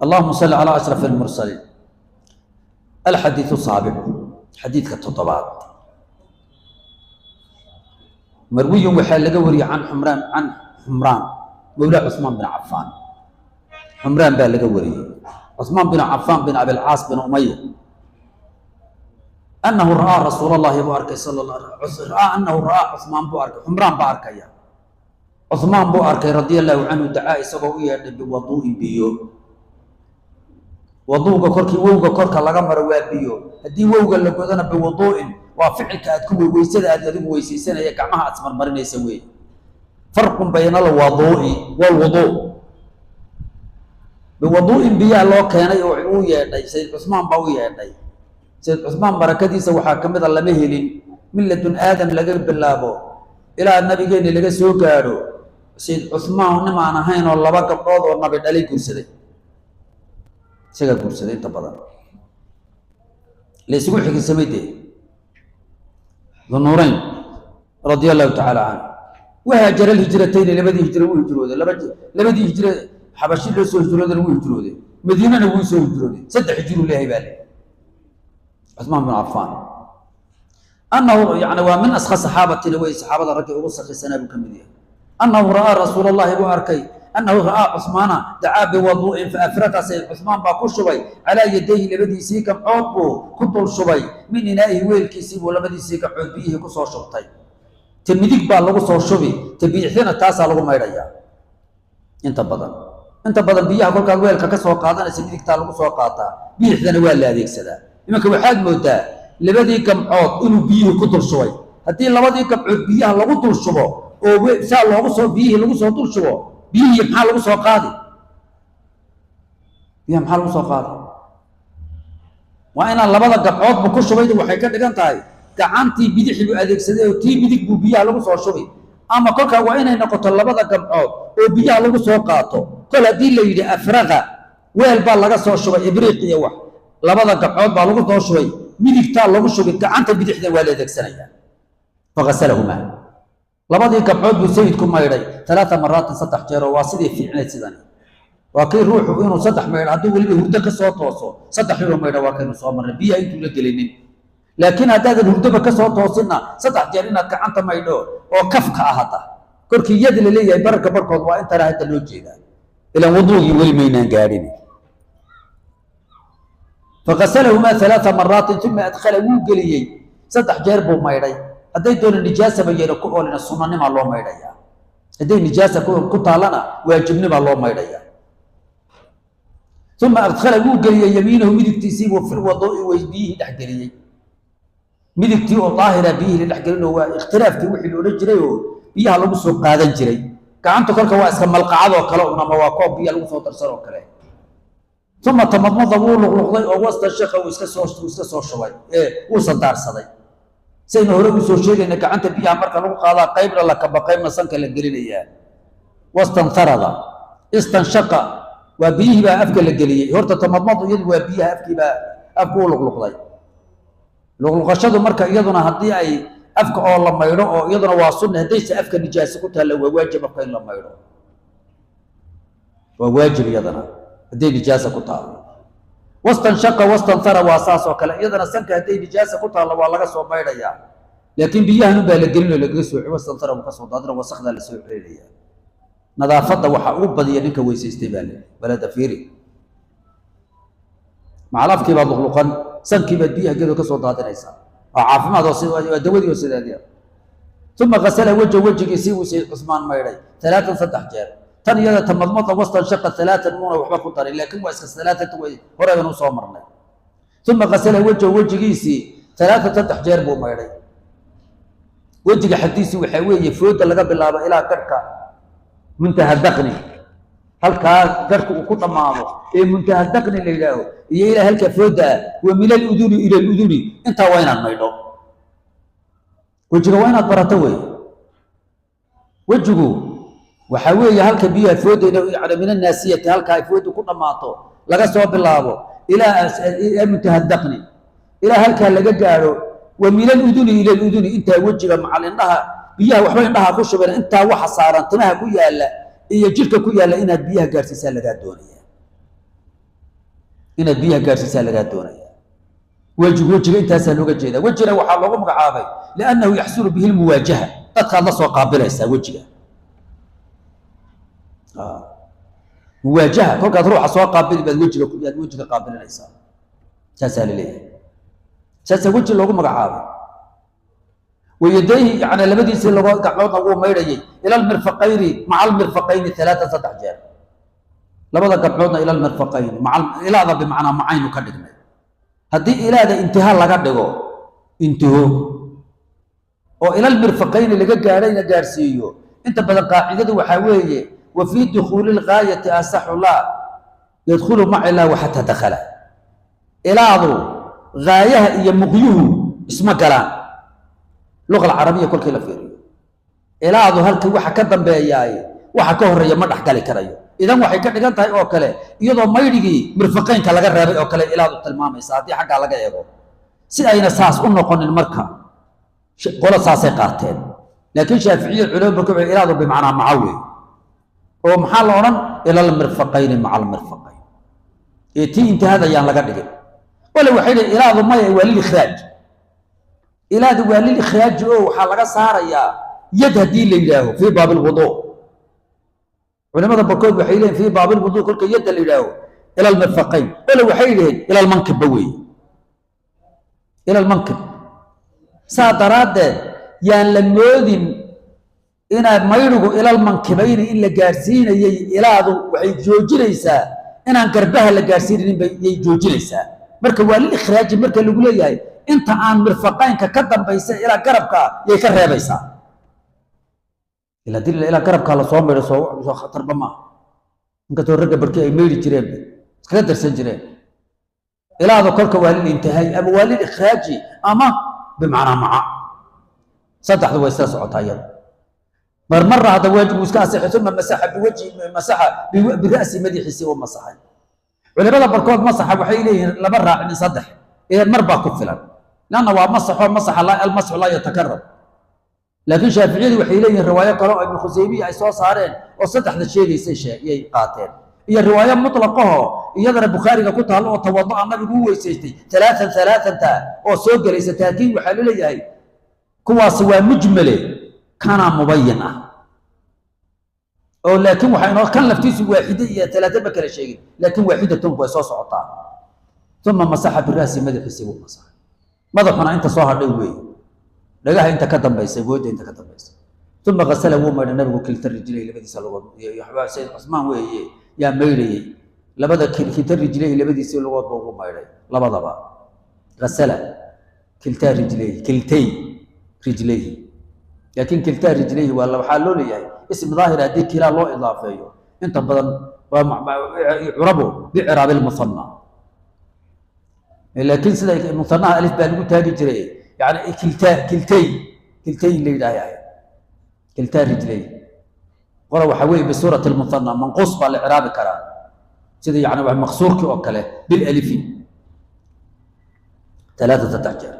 Allahuma salli calaa ashraf almursaliin. Alxadiidu saabicu, xadiidka toddobaad, marwiyun waxaa laga wariyey can Xumraan, can Xumraan mawlaa Cusmaan bin Cafaan. Xumraan baa laga wariyey, Cuثmaan bin Cafaan bin Abilcaas bin Umaya, anahu ra'aa rasuul allahi buu arkay, ra'aa anahu ra'aa Cuثmaan buu arkay, Xumraan baa arkaya, Cuثmaan buu arkay radia allahu canhu, dacaa isagoo u yeedhay biwaduu'in biyo. Waduuga korkii wowga korka laga maro waa biyo, haddii wowga la godana biwaduu'in waa ficilka aad ku weysada aad adigu weysaysanaya, gacmaha aad ismarmarinaysa weeye. Farqun bayna alwaduu'i waalwuduu. Biwaduu'in biyaa loo keenay oo uu yeedhay, Sayid Cusmaan baa u yeedhay. Sayid Cusmaan barakadiisa waxaa ka mid a lama helin min ladun Aadam laga bilaabo ilaa nabigeenni laga soo gaadho Sayid Cusmaan nimaan ahayn oo laba gabdhood oo nabi dhalay guursaday, isagaa guursaday. Inta badan la isugu xigisamay dee Dunuurayn radia allahu tacaala canhu. Wahaajara alhijratayni, labadii hijro wuu hijrooday, labadii hijre Xabashi loo soo hijroodana wuu hijrooday, Madiinana wuu soo hijrooday. Saddex hijruu leeyahay baa le Cuثmaan bin Cafaan. Annahu yani waa min askha saxaabatina wey, saxaabada raggii ugu sakhisanaa buu ka mid yahay. Annahu ra'aa rasuul allahi buu arkay, annahu ra'aa Cusmaana dacaa biwaduu'in faafraqa, Sayd Cusmaan baa ku shubay calaa yadayhi, labadiisii gamcood buu ku dul shubay, min inaa'ihi, weelkiisii buu labadiisii gamcood biyihii kusoo shubtay. Ta midig baa lagu soo shubi, ta bidixdina taasaa lagu maydhayaa. Inta badan biyaha kolkaad weelka ka soo qaadanaysa midigtaa lagu soo qaataa, bidixdana waa la adeegsadaa. Imanka waxaad moodaa labadii gamcood inuu biyihii ku dul shubay. Haddii labadii gamcood biyaha lagu dul shubo oo saa loogu soo biyihii lagu soo dul shubo, biyihii maxaa lagu soo qaadi? Biyaha maxaa lagu soo qaadi? Waa inaan labada gamcoodba ku shubaydu waxay ka dhigan tahay gacantii bidixi buu adeegsaday oo tii midig buu biyaha lagu soo shubi, ama kolkaa waa inay noqoto labada gamcood oo biyaha lagu soo qaato. Kol haddii la yidhi afraqa, weel baa laga soo shubay, ibriiq iyo wax, labada gamcood baa lagu soo shubay, midigtaa lagu shubay, gacanta bidixda waa la adeegsanayaa. Faqasalahumaa, labadii gamcood buu sayidku maydhay talaata maraatin, saddex jeer, oo waa sidii fiicneed. Sidani waa kii ruuxu inuu saddex maydho hadduu weliba hurdo ka soo tooso, saddex inuu maydho waa kaynu soo marnay biyaha intuu la gelinin. Laakiin haddaadan hurdoba ka soo toosinna, saddex jeer inaad gacanta maydho oo kafka ah hadda korkii yadi la leeyahay bararka barkood waa intana hadda loo jeedaa, ilaan wuduugii weli maynaan gaadhin. Faqasalahumaa alaaa maraatin uma adkhala, wuu geliyey, saddex jeer buu maydhay. Hadday doona nijaasaba yeena ku oolina, sunanimaa loo maydhayaa, hadday nijaasa ku taallana waajibnimaa loo maydhayaa. Uma adkhala, wuu geliyey, yamiinahu, midigtiisiibuu fil waduu'i way biyihii dhex geliyey, midigtii oo daahira biyihii la dhex gelinoo waa ikhtilaafkii wixii la odhan jiray oo biyaha lagu soo qaadan jiray. Gacanta kolka waa iska malqacadoo kale un ama waa koob biya lagu soo darsan oo kale. Uma tamadmada, wuu luqluqday oo wastanshaqa, uu iska soo shubay ee wuu sandaarsaday. Saynu hore usoo sheegayna, gacanta biyaha marka lagu qaadaa qaybna la kaba, qaybna sanka la gelinayaa. Wastanharada, istanshaqa waa biyihii baa afka la geliyey. Horta tamadmadu iyadu waa biyaha afkiibaa afku u luqluqday. Luqluqashadu marka iyaduna haddii ay afka oo la maydho oo iyaduna waa sunna, haddayse afka nijaase ku taalla waa waajib afka in la maydho, waa waajib iyadana hadday nijaasa ku taallo. Wastanshaqa wastanthara waa saas oo kale, iyadana sanka hadday nijaasa ku taallo waa laga soo maydhayaa, laakiin biyahan unbaa la gelin oo lagaga soo wastanthara wuu ka soo daadina, wasakdaa la soo celinaya. Nadaafadda waxaa ugu badiya ninka weysaystay baa le balada fiiri, macal afkii baad luqluqan, sankii baad biyaha gedo ka soo daadinaysaa, waa caafimaad oo waa dawadii oo sideedii. Uma gasala wajha, wejigiisii buu Sayid Cusmaan maydhay alaatan, saddex jeer. Tan iyada tamadmada wastanshaqa alaatan muuna waxba ku darin, laakiin waa iska alaatanta way horeeban usoo marnay. Uma gasala wajha, wejigiisii alaatan, saddex jeer buu maydhay. Wejiga xadiisi waxaa weeye fooda laga bilaabo ilaa garhka, muntaha daqni, halkaa garhka uu ku dhammaado ee muntaha daqni la yidhaaho iyo ilaa halka fooda ah, wa min aluduni ila aluduni, intaa waa inaad maydho. Wejiga waa inaad barato wey. Wejigu waxaa weeye halka biyaha fooda, yani min annaasiyati, halka ay foodu ku dhammaato laga soo bilaabo ilaa muntaha daqni, ilaa halkaa laga gaadho, wa min aluduni ila aluduni, intaa wejiga macal indhaha biyaha waxba indhaha ku shubeen, intaa waxa saaran timaha ku yaalla iyo jidhka ku yaalla inaad biyaha gaadhsiisaa lagaa doonaya, inaad biyaha gaadhsiisaa lagaa doonaya. Wejigu wejiga intaasaa looga jeeda. Wejina waxaa loogu magacaabay liannahu yaxsulu bihi lmuwaajaha, dadkaad la soo qaabilaysaa wejiga. Muwaajaha kolkaad ruuxa soo qaabili baad wejiga yaad wejiga qaabilinaysaa, saasaa la leeyahay, saasaa weji loogu magacaabay. Wayadayhi yani labadiisii labo gacmoodna wuu maydhayay ila almirfaqayni maca almirfaqayni alaatan 3 jeer, labada gacmoodna ila almirfaqayni maca ilaada bimacnaa macaynu ka dhignay. Haddii ilaada intiha laga dhigo intiho oo ila almirfaqayni laga gaadhayna gaadhsiiyo, inta badan qaacidadu waxaa weeye wa fii dukhuuli lgaayati asaxu laa yadkhulu maca ilaa waxataa dakhala. Ilaadu gaayaha iyo muqyuhu isma galaan luqa alcarabiya kolkii la fiiriyo. Ilaadu halkii waxa ka dambeeyaay waxa ka horreeya ma dhexgali karayo. Idan waxay ka dhigan tahay oo kale iyadoo maydhigii mirfaqaynka laga reebay oo kale ilaadu tilmaamaysa haddii xaggaa laga eego. Si ayna saas u noqonin marka qolo saasay qaateen, laakiin shaaficiya culimo barka waxay ilaadu bimacnaa maca wey, oo maxaa la odhan ila almirfaqayni maca almirfaqayn, ee tii intihada ayaan laga dhigin. Wale waxay dhihin ilaadu maya waa lilikhraaj, ilaadu waa lilikhraaji oo waxaa laga saarayaa yad haddii la yidhaaho fii baabi alwuduu. Culimada barkood waxay leeyihin fii baabi alwuduu kolka yadda la yidhaaho ila almirfaqayn, wale waxay dhiheen ila almankibba weeye, ila almankib. Saa daraaddeed yaan la moodin inaad maydhigu ilalmankibayni in la gaadhsiinayay, ilaadu waxay joojinaysaa inaan garbaha la gaadhsiinaynin bay yay joojinaysaa. Marka waa lil ikhraaji marka lagu leeyahay inta aan mirfaqaynka ka dambaysa ilaa garabka yay ka reebaysaa. Ilaa dil ilaa garabka la soo maydho soo khatarba maaha, inkastoo ragga barkii ay maydhi jireen iskaga darsan jireen. Ilaadu kolka waa lil intihaai ama waa lil ikhraaji ama bimacnaa maca, saddexdu way isla socotaa iyadu. Marmarna hadda waajib uu iska asixay. Uma masaxa biwajhi, masaxa bira'si madaxiisii uu masaxay. Culimada barkood masaxa waxay leeyihiin lama raacinin 3, idan mar baa ku filan, lanna waa masaxo masaxa almasxu laa yatakarar. Laakiin shaaficiyadu waxay leeyihiin riwaayo kale oo Ibnu Khusaymiya ay soo saareen oo saddexda sheegaysay yay qaateen, iyo riwaayo mutlaqaho iyadana Bukhaariga ku taallo oo tawada'a nabigu u weysaystay alaaan alaaanta oo soo gelaysa. Taakiin waxaa laleeyahay kuwaasi waa mujmale kana mubayin ah, oo laakiin waxaa inoo kan laftiisu waaxide iyo talaata ma kala sheegin, laakiin waaxidatun way soo socotaa. Uma masaxa bira'si madaxiisii buu masaxay, madaxuna inta soo hadhay weeye, dhagaha inta ka dambaysa, booda inta ka dambaysa. Uma gasala wuu maydhay nabigu kilta rijlay labadiisa lugood. Sayid Cusmaan weeye yaa maydhayey labada kilta rijlay labadiisii lugood buu ugu maydhay labadaba. Gasala kiltaa rijlayhi, kiltay rijlayhi, laakiin kiltaa rijlayhi waa waxaa loo leeyahay ism daahir haddii kilaa loo idaafeeyo inta badan waa curabu biciraabi lmusanna, laakiin sida musanaha alif baa lagu taagi jiray, yani kiltaa kiltay kiltay la yidhaahay kiltaa rijlay. Qola waxaa weeye bisuurati lmusanna manquus baa la ciraabi karaa, sida yani wax maqsuurkii oo kale bilalifi 3 3 jeer.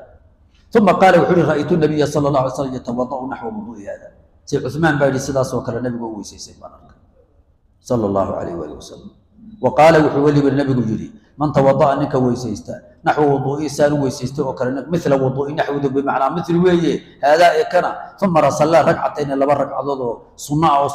Uma qaala wuxuu yihi ra'aytu nabiya sala allahu alay slam yatawada'u naxwa wuduu'i hada. Sayd Cuثmaan baa yidhi sidaas oo kale nabigu u weysaysay baan arkay sala allahu alayh waali wasalam. Wa qaala wuxuu weliba nabigu yidhi man tawada'a ninka weysaysta naxwa wuduu'i saan u weysaystay oo kale, mithla wuduu'i naxwadu bimacnaa mithl weeye haadaa ee kana. Uma rasallaa ragcatayni 2 ragcadood oo sunna ah oo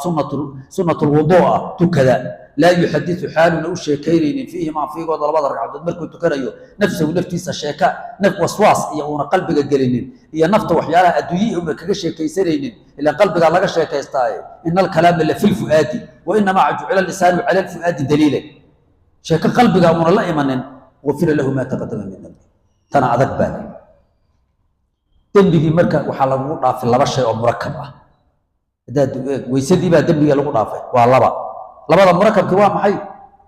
sunnatu lwuduu ah tukada, laa yuxadisu xaaluna u sheekaynaynin fiihimaa fiigooda labada ragcadood markuu tukanayo nafsahu naftiisa sheeka naf waswaas iyo uuna qalbiga gelinin iyo nafta waxyaalaha adduunyihi una kaga sheekaysanaynin, ilaan qalbigaa laga sheekaystaaye. Ina alkalaama la fi lfu'aadi wa inamaa jucila lisaanu cala alfu'aadi daliilan, sheeko qalbiga uuna la imanin. Gufira lahu maa taqadama min dambi. Tana adag baa leh dembigii marka waxaa lagugu dhaafay 2 shay oo murakab ah. Haddaad weysadii baa dembiga lagu dhaafay waa laba, labada murakabkii waa maxay?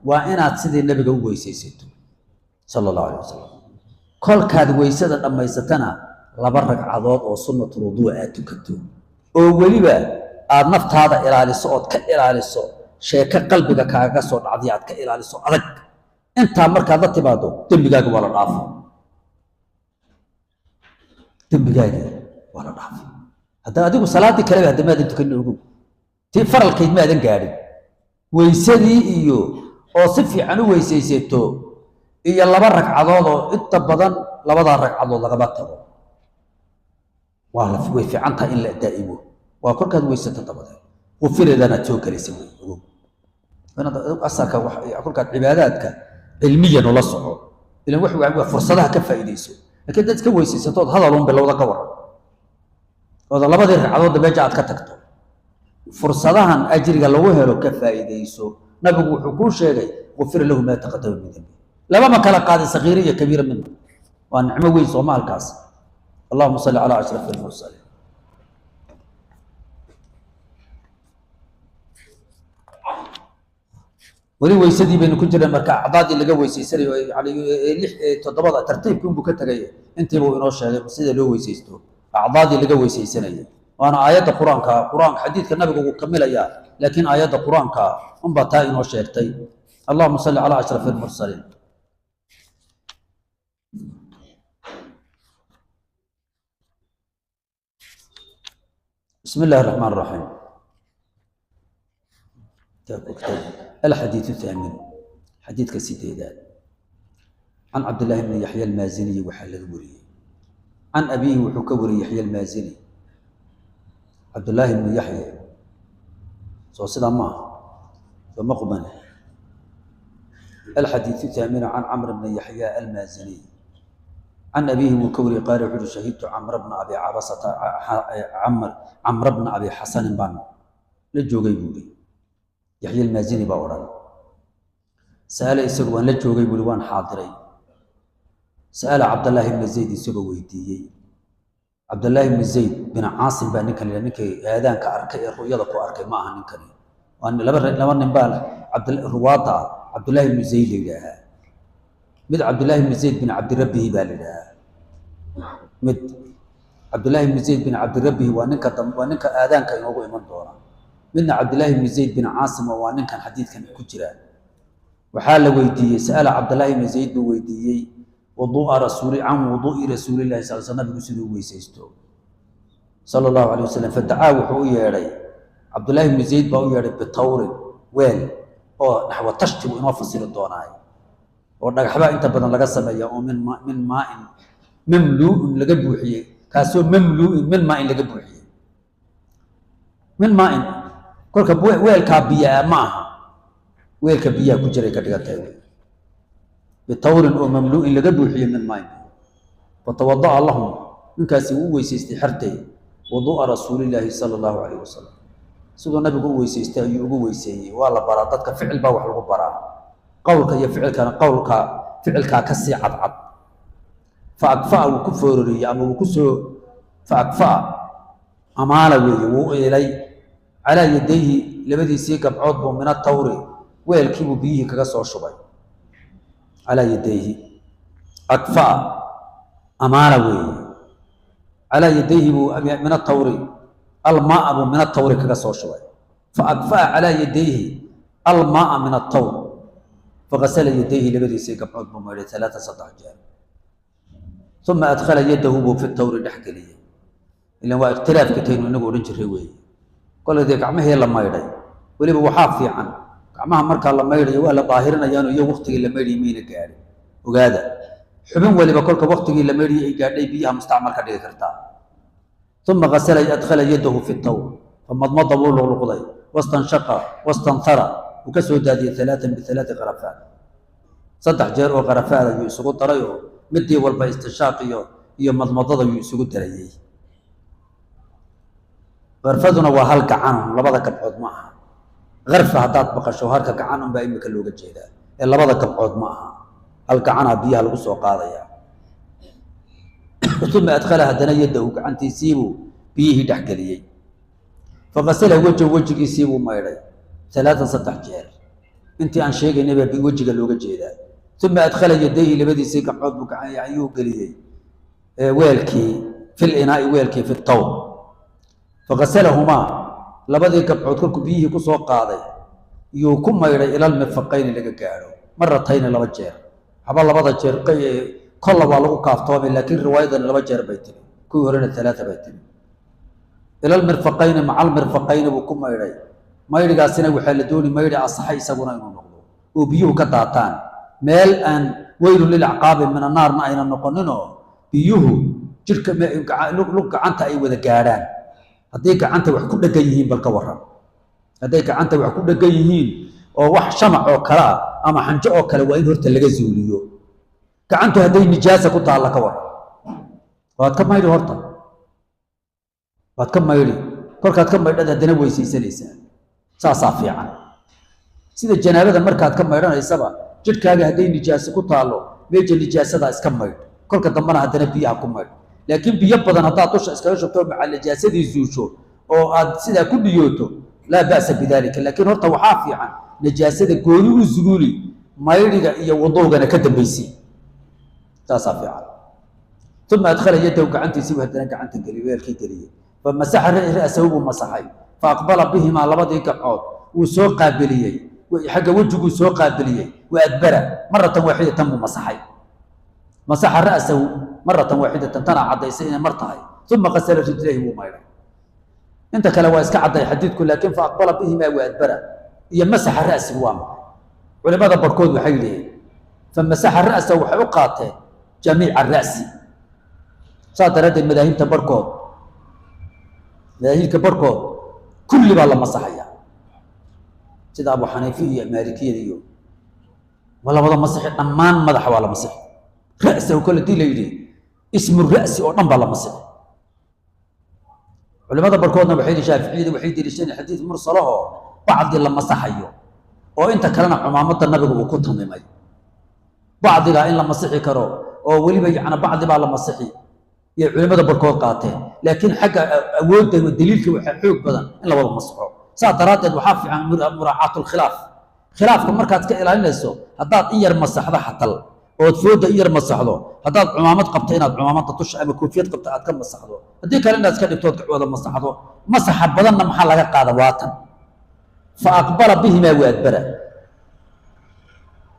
Waa inaad sidii nabiga u weysaysato sala allahu alayh wasalam, kolkaad weysada dhammaysatana 2 ragcadood oo sunnatul wuduu aad tukato, oo weliba aad naftaada ilaaliso ood ka ilaaliso sheeko qalbiga kaaga soo dhacday aad ka ilaaliso adag. Intaa markaad la timaado dembigaaga waa la dhaafay, dembigaagii waa la dhaafay. Hadda adigu salaaddii kaleba hadda maadan tukanin, ogow tii faralkayd maadan gaadhin, weysadii iyo oo si fiican u weysaysato iyo 2 ragcadood oo inta badan labadaa ragcadood lagama tago, waa way fiican tahay in la daa'imo. Waa kolkaad weysato dabadeed qufiradanaad soo gelaysa wey, ogow Asalka kolkaad cibaadaadka cilmiyan ula soco, ilan wax waa fursadaha ka faa'iidayso. Laakiin dad iska weysaysatood hadalun bilowda ka waran, ooda labadii ragcadoodda meesha aad ka tagto, fursadahan ajriga lagu helo ka faa'iidayso. Nabigu wuxuu kuu sheegay gufira lahu maa taqadama min dambi, labama kala qaadin sakiira iyo kabiira midna. Waa nicmo weyn sooma halkaas. Allahuma salli calaa ashrafi almursaliin. Weli weysadii baynu ku jirnay, marka acdaadii laga weysaysanayo yani lix toddobada tartiibkii unbuu ka tegay, intiibuu inoo sheegay sida loo weysaysto, acdaadii laga weysaysanayay. Waana aayadda qur-aanka, qur-aanka xadiidka nabigu wuu kamilayaa, laakiin aayadda qur-aanka unbaa taa inoo sheegtay. Allahuma salli calaa ashrafi almursaliin. Bismi illahi raxmaan raxiim. Alxadiidu thaamin, xadiidka sideedaad, can Cabdillaahi bni Yaxya almaaziniyi waxaa laga wariyey, can abiihi wuxuu ka wariyey Yaxya almaazini, Cabdullaahi bnu Yaxya. Soo sidaa ma aha, soo ma qubane. Alxadiidu thaaminu can Camr bni Yaxya almaaziniy can abiihi wuu ka wariyey, qaala wuxu uhi shahidtu Camra bna Abi Cabasata, Camra bna Abi Xasanin baan la joogay buu ihi. Yaxya almaazini baa odhan, sa'ala isagu waan la joogay buuhi, waan xaadiray. Sa'ala Cabdallaahi bna Zayd isagoo weydiiyey, Cabdallaahi bni Zayd bin Caasim baa ninkan la ninkay aadaanka arkay ee ru'yada ku arkay ma aha ninkani, waa laba nin baa ruwaadda ah Cabdullaahi bni Zayd la yidhaahaa. Mid Cabdullaahi bni Zayd bin Cabdirabbihi baa la yidhaahaa, mid Cabdullaahi bni Zayd bin Cabdirabbihi waa ninka waa ninka aadaanka inoogu iman doona, midna Cabdullaahi bni Zayd bin Caasim waa ninkan xadiidkan ku jira. Waxaa la weydiiyey, sa'ala Cabdullaahi bni Zayd buu weydiiyey wuduu'a rasuuli, can wuduu'i rasuulillahi sal sl, nabigu siduu weysaysto sala allahu alayh wasalam. Fadacaa wuxuu u yeedhay, Cabdullaahi bni Zayd baa u yeedhay, bitawrin weel oo naxwa tashti buu inoo fasiri doonaay, oo dhagaxbaa inta badan laga sameeya, oo min maain mamluu'in laga buuxiyey, kaasoo mamluu'in min maain laga buuxiyey, min maain. Kolka weelkaa biyaa ma aha, weelka biyaha ku jiray ka dhigan tahay wey. Bitawrin oo mamluu'in laga buuxiyey min maain. Fatawada'a lahum, ninkaasi wuu u weysaystay xertay, wuduu'a rasuulillaahi sala allahu calayh wasalam, siduu nabigu u weysaystay ayuu ugu weyseeyey. Waa la baraa dadka, ficil baa wax lagu baraa, qowlka iyo ficilkana qowlka ficilkaa ka sii cadcad. Fa akfa'a wuu ku foororiyey ama wuu ku soo, fa akfa'a amaala weeye, wuu eelay, calaa yadayhi labadiisii gabcood buu, min atawri weelkiibuu biyihii kaga soo shubay. Calaa yadayhi, akfa'a amaala weeye, calaa yadayhi buu min atawri almaaa buu min atawri kaga soo shubay. Fa akfa'a calaa yadayhi almaaa min atawr, fagasala yadayhi labadiisii gabcood buu maydhay talaata saddex jeer. Uma adkhala yadahu buu fi tawri dhex geliyey. Ilan waa ikhtilaafka taynu inagu odhan jiray weeye. Kole dee gacmihii la maydhay, weliba waxaa fiican gacmaha markaa la maydhayo waa la daahirinayaano iyo waktigii la maydhayay mayna gaadhin. Ogaada, xubin waliba kolka waktigii la maydhayay ay gaadhay biyaha mustacmal ka dhigi kartaa. Uma gasala adkhala yadahu fi tawr, famadmada wuu luqluqday, wastanshaqa wastanthara wuu ka soo daadiyey alaatan bialaati kharafaat, saddex jeer oo kharafaad ayuu isugu daray, oo midii walba istinshaaq iyo madmadada yuu isugu darayey. Karfaduna waa hal gacanun, labada gabcood ma aha. Karfa haddaad maqasho halka gacan unbaa imika looga jeedaa, ee labada gabcood ma aha, hal gacanaa biyaha lagu soo qaadaya. Uma adkhala haddana yadahu gacantiisiibuu biyihii dhex geliyey. Fagasala wejhu wejigiisiibuu maydhay alaatan saddex jeer, intii aan sheegaynay baa wejiga looga jeedaa. Uma adkhala yadayhi labadiisii gabcood buu ayuu geliyey weelkii, fil inaai weelkii, fi tawr. Fagasalahumaa labadii gabcood kolkuu biyihii ku soo qaaday yuu ku maydhay ilalmirfaqayni laga gaadho, maratayni laba jeer. Waxba labada jeer kolla waa lagu kaaftoomay, laakiin riwaayadani laba jeer bay tiri, kuwii horena talaata bay tiri. Ilalmirfaqayni maca almirfaqayni buu ku maydhay. Maydhigaasina waxaa la dooni maydhi asaxay isaguna inuu noqdo oo biyuhu ka daataan, meel aan weylun lilacqaabi min annaarna ayna noqoninoo biyuhu jidhka lug gacanta ay wada gaadhaan. Hadday gacanta wax ku dhegan yihiin, bal ka waran hadday gacanta wax ku dhegan yihiin Oo wax shamac oo kale ah ama xanjo oo kale waa in horta laga zuuliyo. Gacantu hadday nijaasa ku taalla ka waran, waad ka maydhi horta, waad ka maydhi. Kolkaad ka maydhad haddana weysaysanaysaa, saasaa fiican. Sida janaabada markaad ka maydhanaysaba, jidhkaaga hadday nijaaso ku taallo, meesha nijaasadaa iska maydh, kolka dambena haddana biyaha ku maydh. Laakiin biyo badan haddaad dusha iskaga shubto, maca nijaasadii zuusho oo aad sidaa ku dhiyooto, laa ba'sa bidaalika. Laakiin horta waxaa fiican nijaasada gooni u zuguuli, maydhiga iyo wuduugana ka dambaysi, saasaa fiican. Uma adkhala yadahu, gacantiisiibu haddana gacanta geliy, weelkii geliyey. Famasaxa ra'sahu buu masaxay. Faaqbala bihimaa, labadii gabcood wuu soo qaabiliyey, xagga wejiguu soo qaabiliyey. Wa adbara maratan waaxidatan buu masaxay. Masaxa ra'sahu maratan waaxidatan, tanaa caddaysay inay mar tahay. Uma qasala rijlayhi, wuu maydhay. Inta kale waa iska cadday xadiidku, laakiin fa aqbala bihimaa wa adbara iyo masaxa ra'sigu waa maxay? Culimada barhkood waxay yidhaheen fa masaxa ra'sahu waxay u qaateen jamiica ra'si. Saas daraaddeed madaahibta barhkood, madaahibka barhkood kulli baa la masaxaya, sida Abu Xaniife iyo Maalikiyada iyo waa la wada masixi dhammaan madaxa, waa la masixi. Ra'sahu kole hadii la yidhi, ismu ra'si oo dhan baa la masixi. Culimada barhkoodna waxay yihi, Shaaficiyada waxay deliishadeen xadiid mursalo oo bacdi la masaxayo oo inta kalena cumaamadda nabigu uu ku tamimay, bacdigaa in la masixi karo oo weliba yacna bacdi baa la masixi iyo culimada barhkood qaateen. Laakiin xagga awoodda daliilka waxaa xoog badan in la wada masaxo. Saas daraaddeed waxaa fiican muraacaatu lkhilaaf. Khilaafka markaad ka ilaalinayso, haddaad in yar masaxdo xatal ood fooda in yar masaxdo, haddaad cumaamad qabto inaad cumaamadda tusha ama koofiyad qabto aad ka masaxdo, haddii kale inaad iska dhigtood wada masaxdo. Masaxa badanna maxaa laga qaada? Waatan fa aqbala bihimaa wa adbara,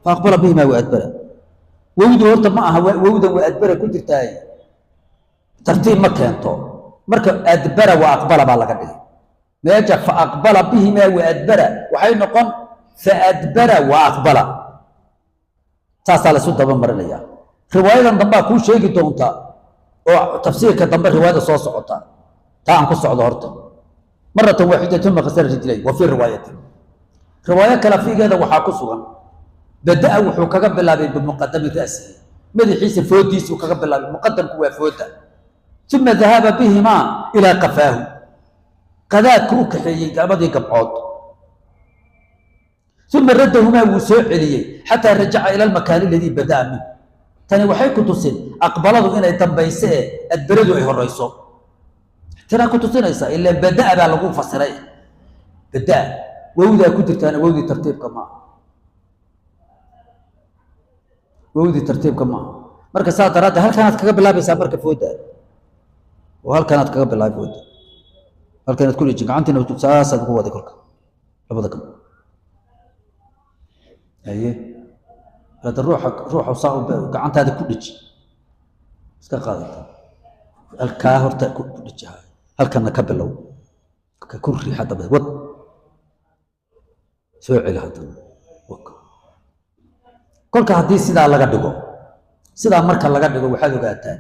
fa aqbala bihimaa wa adbara. Wowdu horta ma aha, wowdan wa adbara ku jirtaay tartiib ma keento. Marka adbara wa aqbala baa laga dhigay meesha. Fa aqbala bihimaa wa adbara waxay noqon fa adbara wa aqbala, saasaa laysu daba marinaya. Riwaayadan dambaa kuu sheegi doonta oo tafsiirka dambe, riwaayada soo socota. Taa aan ku socdo horta, maratan waaxidatan uma khasala rijlay. Wa fii riwaayatin, riwaayo kale fiigeeda waxaa ku sugan, bada'a wuxuu kaga bilaabay bimuqadami ra'sihi, madaxiisa foodiisuu kaga bilaabay. Muqadamku waa fooda. Uma dahaba bihimaa ilaa qafaahu, qadaadku u kaxeeyey labadii gabcood. Uma raddahumaa, wuu soo celiyey, xataa rajaca ila almakaani aladii bada'a minh. Tani waxay ku tusin aqbaladu inay dambayso ee adbaradu ay horeyso. Tanaa ku tusinaysaa ilaa bada'a baa lagu fasiray. Bada'a wowdaa ku jirtaana wowdii tartiibka maaha, wowdii tartiibka maaha. Marka saa daraaddeed halkanaad kaga bilaabaysaa marka fooda, oo halkanaad kaga bilaabi fooda, halkanaad ku dhejin gacantiina, saasaad ugu waday kolka labada gabdhood. Haye, hada ruuxa saa gacantaada ku dheji, iska qaadata halkaa horta ku dheji, halkana ka bilow, ku riix, haddaba wad, soo celi haddana. Kolka haddii sidaa laga dhigo, sidaa marka laga dhigo, waxaad ogaataa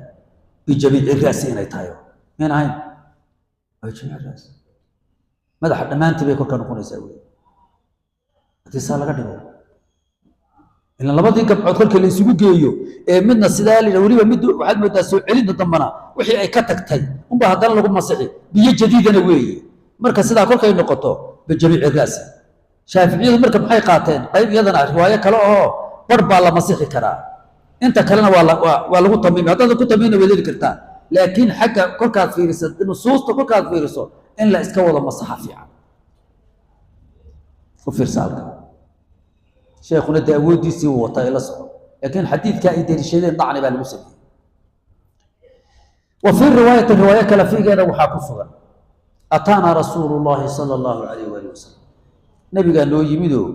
bijamiici ra'si inay tahay. Mayn ahayn bijamiici ra'si, madaxa dhammaantii bay kolka noqonaysaa wey haddii saa laga dhigo. Ilan labadii gabcood kolka la isugu geeyo ee midna sidaa la yidhaha, weliba mid waxaad moodaa soo celinta dambana wixii ay ka tagtay unbaa haddana lagu masixi, biyo jadiidana weeye. Marka sidaa kolkay noqoto bijamiici ra'si. Shaaficiyadu marka maxay qaateen? Qayb iyadana riwaayo kale oo bar baa la masixi karaa, inta kalena waa lagu tamiimi. Haddaadan ku tamiimna waad heli kartaa, laakiin xagga kolkaad fiiriso nusuusta, kolkaad fiiriso in la iska wada masaxa fiican. U fiirsa halka sheekhuna dee awooddiisii wuu wataa, ila soco, laakiin xadiidka ay deliishadeen dacni baa lagu sameeyey. Wa fii riwaayatin, riwaayo kale fiigeeda waxaa ku sugan, ataanaa rasuulu llahi sala allahu calayh waali wasalam, nabigaa noo yimidoo,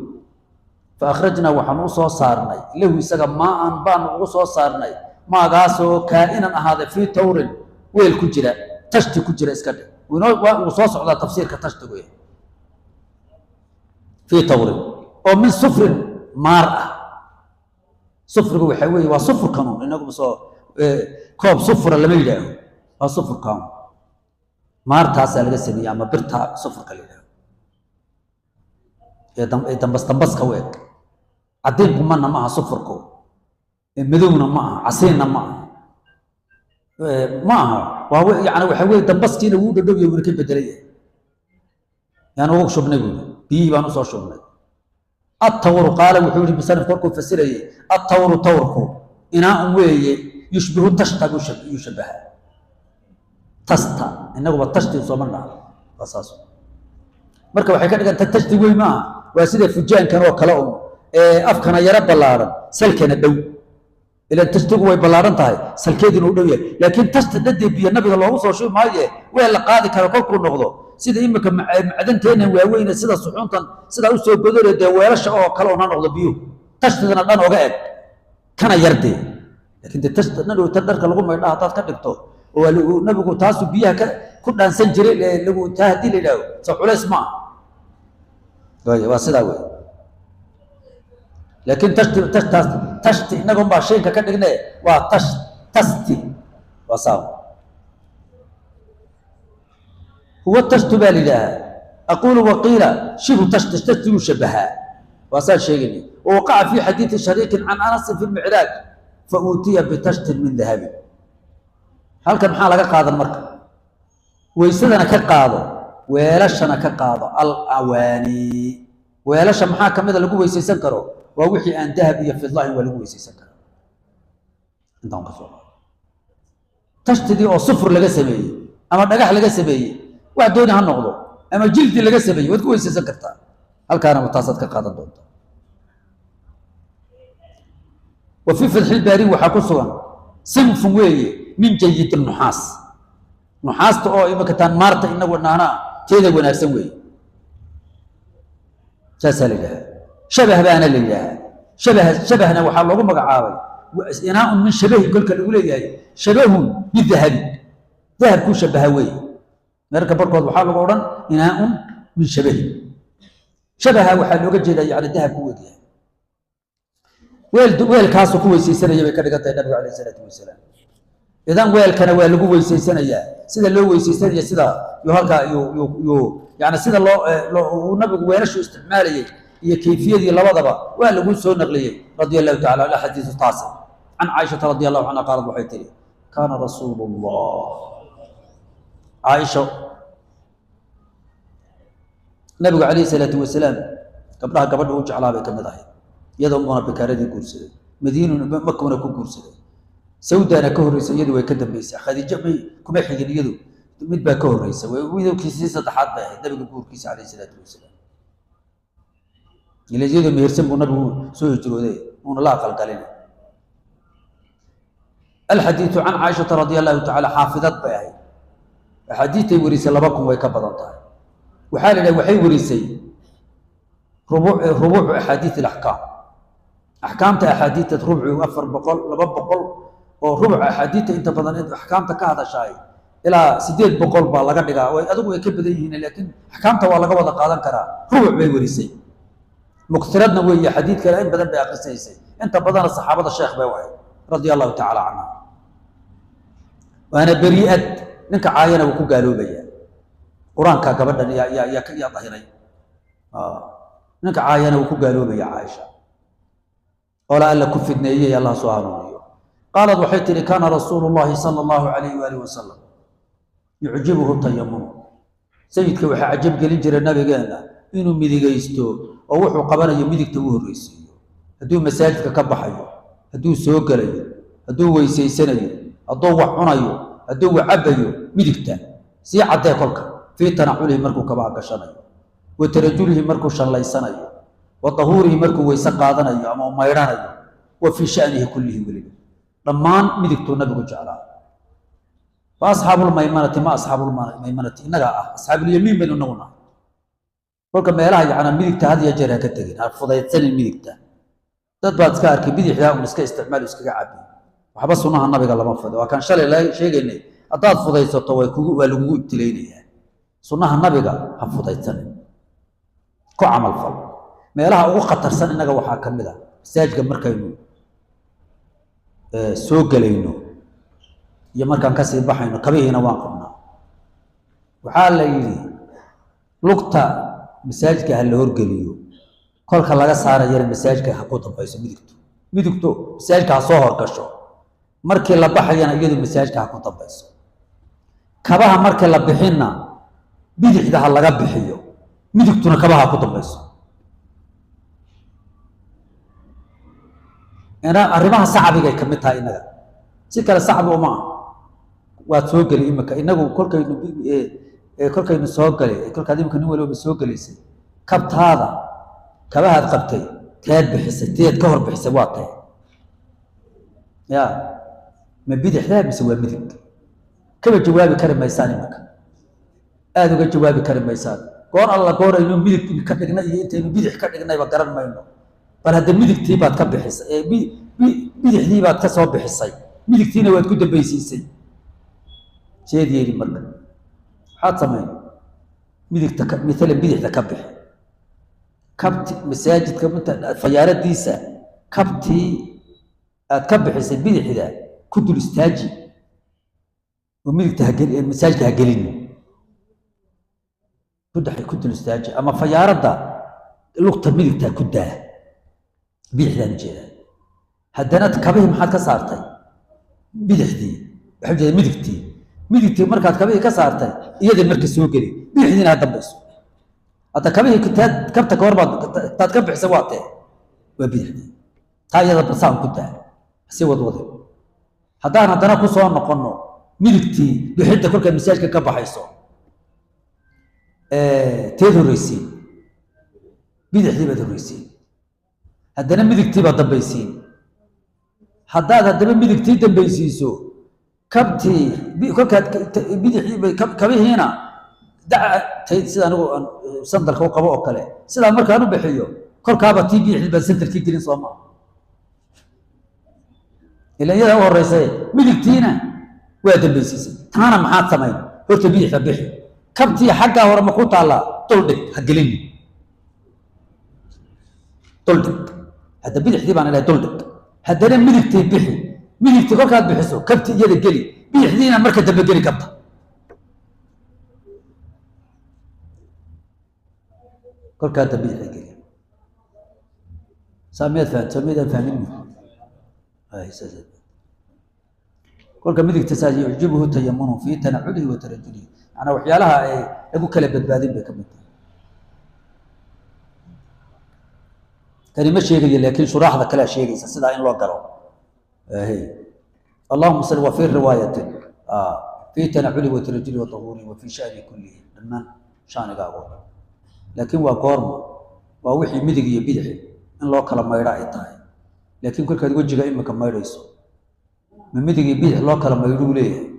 fa akhrajnaa, waxaan u soo saarnay, lahu isaga maaan baanu ugu soo saarnay, maagaasoo kaa'inan ahaaday, fii tawrin, weel ku jira, tashti ku jira iska dheh. Wuu soo socdaa tafsiirka tashtigu. Fii tawrin oo min sufrin, maar ah. Sufrigu waxaa weeye waa sufurkanun, inagu soo koob sufura lama yidhaaho, waa sufurkan, maartaasaa laga sameeyey ama birtaa sufurka la yidhaaho. Ee dambas dambaska u eg, caddiin qumana ma aha sufurku, madowna ma aha, casiinna ma aha, ma aha. Waa yani waxa weye dambaskiina wuu dhadhow yahay, wuuna ka bedelay yahay. Yaan ugu shubnay buuri, biyihii baan usoo shubnay. Attawru, qaala wuxuu yihi musanifku markuu fasirayey, attawru tawrku inaaun weeye, yushbihu tashta buu yuu shabahaa tasta, inaguba tashti sooma dhaha, waa saas. Marka waxay ka dhiganta tashti weyn maaha, waa sida fujaankan oo kale un ee afkana yaro ballaaran, salkana dhow. Ilan tashtigu way ballaaran tahay, salkeeduna u dhow yahay, laakiin tashta dhadee biyo nabiga loogu soo shubi maaye, weel la qaadi karo kolkuu noqdo, sida imika macdanteennan waaweyne, sida suxuuntan sidaa usoo godole, dee weelasha oo kale un ha noqdo biyuhu, tashtidana dhan oga eg, kana yardee. Laakiin dee tashta dhan tan dharka lagu maydha haddaad ka dhigto oo nabigu taasuu biyaha ka ku dhaansan jiray lagu taa haddii la yidhahdo, soo culays ma aha. Waaya, waa sidaa wey. Laakiin tashti tashtaas tashti innagun baa shaynka ka dhigne, waa tash tasti, waa saa. Huwa tashtu baa la yidhaahaa. Aquulu waqiila shibhu tashti, tashtiguu shabahaa, waa saan sheegaynay. Wawaqaca fi xadiidi shariikin can anasin fi lmicraaj fa uutiya bitashtin min dahabin. Halkan maxaa laga qaadan marka? Weysadana ka qaado, weelashana ka qaado. Alawaani, weelasha maxaa ka mida lagu weysaysan karo? Waa wixii aan dahab iyo fidla ahayn waa lagu weysaysan karaa. Intaan ka soo qaado tashtidii oo sufur laga sameeyey ama dhagax laga sameeyey, wax dooni ha noqdo, ama jildi laga sameeyey, waad ku weysaysan kartaa. Halkaana taasaad ka qaadan doontaa. Wa fii fatxilbaari waxaa ku sugan sinfun weeye min jayid nuxaas, nuxaasta oo imika taan maarta inagu naanaa teeda wanaagsan weeye, saasaa la yidhahaa. Shabah baana la yidhaahaa. Shabah, shabahna waxaa loogu magacaabay inaaun min shabahin, kolka lagu leeyahay shabahun bidahabi, dahabkuu shabaha weeye. Mararka barkood waxaa lagu odhan inaaun min shabahin, shabaha waxaa looga jeedaa yani dahabku u egyahay. Weel weelkaasuu ku weysaysanaya bay ka dhigan tahay nabigu alayh isalaatu wasalaam. Idan weelkana waa lagu weysaysanayaa, sida loo weysaysanaya sida yuu halkaa yuu yani sida loo uu nabigu weelashu isticmaalayay iyo kayfiyadii labadaba waa lagu soo naqliyey radia allahu tacala anhu. Xadiisu taasi can caaishata radia allahu canha qaalad waxay tihi kaana rasuulu llah. Caaisha, nabigu calayhi salaatu wasalaam gabdhaha gabadha u jeclaa bay ka mid ahayd, iyadoo muuna bikaaradii guursaday, madiinuna makuuna ku guursaday. Sawdana ka horreysay, iyadu way ka dambeysay. Khadiijo may kuma xigin, iyadu mid baa ka horreysay, widowkiisii saddexaad bay ahayd nabiga guurkiisa calayhi salaatu wasalaam. Ila iyadoo mehersan buu nabigu soo hijrooday, uuna la aqalgalin. Alxadiidu can caaishata radia allahu tacala, xaafidad bay ahayd, axaadiistay warisay 2000 way ka badan tahay. Waxaa la yidhaha waxay warisay rubuucu axaadiis alaxkaam, axkaamta axaadiista rubcu 400, 200 oo rubuc axaadiista inta badan axkaamta ka hadashaay ilaa 800 baa laga dhigaa, way adigu way ka badan yihiin, laakiin axkaamta waa laga wada qaadan karaa. Rubuc bay warisay, muktiradna weeye, xadiidkana in badan bay akhrisaysay, inta badana saxaabada sheekh bay u ahayd radia allahu tacala canha. Waana beri'ad, ninka caayana wuu ku gaaloobayaa. Qur-aanka gabadhan yaa dahiray, ninka caayana wuu ku gaaloobaya. Caaisha ola alla ku fidneeyey, allah soo hanuuniyo. Qaalad waxay tihi kaana rasuulu llahi sala allahu alayhi waalihi wasalam yucjibuhu tayamunu, sayidka waxaa cajab gelin jiray nabigeenna inuu midigaysto oo wuxuu qabanayo midigta u horreysiiyo, hadduu masaajidka ka baxayo, hadduu soo gelayo, hadduu weysaysanayo, hadduu wax cunayo, hadduu wax cabayo, midigta sii caddee. Kolka fii tanaculihi markuu kabaha gashanayo, wa tarajulihi markuu shanlaysanayo, wa dahuurihi markuu weyse qaadanayo ama maydhanayo, wa fii sha'nihi kullihi, weliba dhammaan midigtuu nabigu jeclaa. Fa asxaabulmaymanati, ma asxaabulmaymanati? Innagaa ah asxaabulyamiin baynu inagu nahay. Kolka meelaha yacnaa midigta had iyo jeer ha ka tegin, ha fudaydsanin midigta. Dad baad iska arkay bidixdaa un iska isticmaal, iskaga cabi, waxba sunnaha nabiga lama fudo. Waa kaan shalay la sheegaynay, haddaad fudaysato way kugu waa lagugu ibtilaynayaa. Sunnaha nabiga ha fudaydsanin, ku camal fal. Meelaha ugu khatarsan innaga waxaa ka mid a masaajidka markaynu soo gelayno iyo markaan kasii baxayno, kabihiina waan qabnaa. Waxaa la yidhi lugta masaajidka ha la horgeliyo, Kolka laga saarayana masaajidka ha ku dambayso midigtu, midigtu masaajidka ha soo horgasho. Markii la baxayana iyadu masaajidka ha ku dambayso. Kabaha marka la bixinna bidixda ha laga bixiyo, midigtuna kabaha ha ku dambayso. Ina arrimaha sacbigay ka mid tahay innaga, si kale sacbi uma ah. Waad soo geli imika, inagu kolkaynu kolkaynu soo galay, kolkaad imika nin waliba soo gelaysay, kabtaada kabahaad qabtay teed bixisay, teed ka hor bixisay waa tee ya ma bidixdaa mise waa midig? Kaba jawaabi kari maysaan imika, aada uga jawaabi kari maysaan. Goor alla goor aynu midig ka dhignay iyo intaynu bidix ka dhignayba garan mayno. Bal hadda midigtii baad ka bixisay, bidixdii baad ka soo bixisay, midigtiina waad ku dambaysiisay. Seed yeeli marka, maxaad samayn? Midigta maalan bidixda ka bixi kabti masaajidka inta fayaaradiisa, kabtii aad ka bixisay bidixda ku dul istaaji oo midigta hagel masaajidka ha gelin, ku dhex ku dul istaaji, ama fayaaradda lugta midigta ku daa, bidixdaan ujeedaa. Haddana kabihii maxaad ka saartay? Bidixdii, waxaa ujeedaa midigtii. Midigtii markaad kabihii ka saartay iyada marka soo geli, bidixdiina ha dambayso. Hadda kabihii taad kabta ka hor baad taad ka bixisay waa tee? Waa bidixdii. Taa iyada basaan ku daa, si wadwade. Haddaan haddana ku soo noqonno midigtii bixidda, kolkaad masaajidka ka baxayso teed horreysiin? Bidixdii baad horreysiin, haddana midigtii baad dambaysiin. Haddaad haddaba midigtii dambaysiiso, kabtii kolkaad bidixdii kabihiina daca sida anigu sandalka u qabo oo kale, sidaa markaan u bixiyo kolkaaba tii bidixdii baad sandarkii gelin, soo maa? Ila iyadaa u horreysay, midigtiina waa dambaysiisay. Taana maxaad samayn? Horta bidixda bixi, kabtii xaggaa hore ma ku taallaa? Duldhig, ha gelini, duldhig. Hadda bidixdii baan ilahay duldhig. Haddana midigtii bixi, midigtii kolkaad bixiso kabti iyada geli, bidixdiina marka dambe geli kabta. Kolkaa dambe bidixda geli. Saa miyaad fahamta? Soo miyaadaan fahmin? Kolka midigta saas yucjibuhu tayamunu fi tanaculihi wa tarajulihi, macnaa waxyaalaha ay lagu kala badbaadin bay ka mid tahay. Kani ma sheegayo, laakiin shuraaxda kalea sheegaysa sidaa in loo galo. Allahuma salli wa fi riwaayatin fi tanaculihi wa tarajulihi wa tahuurihi wa fi sha'ni kullihi, dhammaan shaanigaago dhan. Laakiin waa goorma? Waa wixii midig iyo bidixi in loo kala maydho ay tahay. Laakiin kolkaad wejiga imika maydhayso, ma midig iyo bidix loo kala maydhuu leeyahay?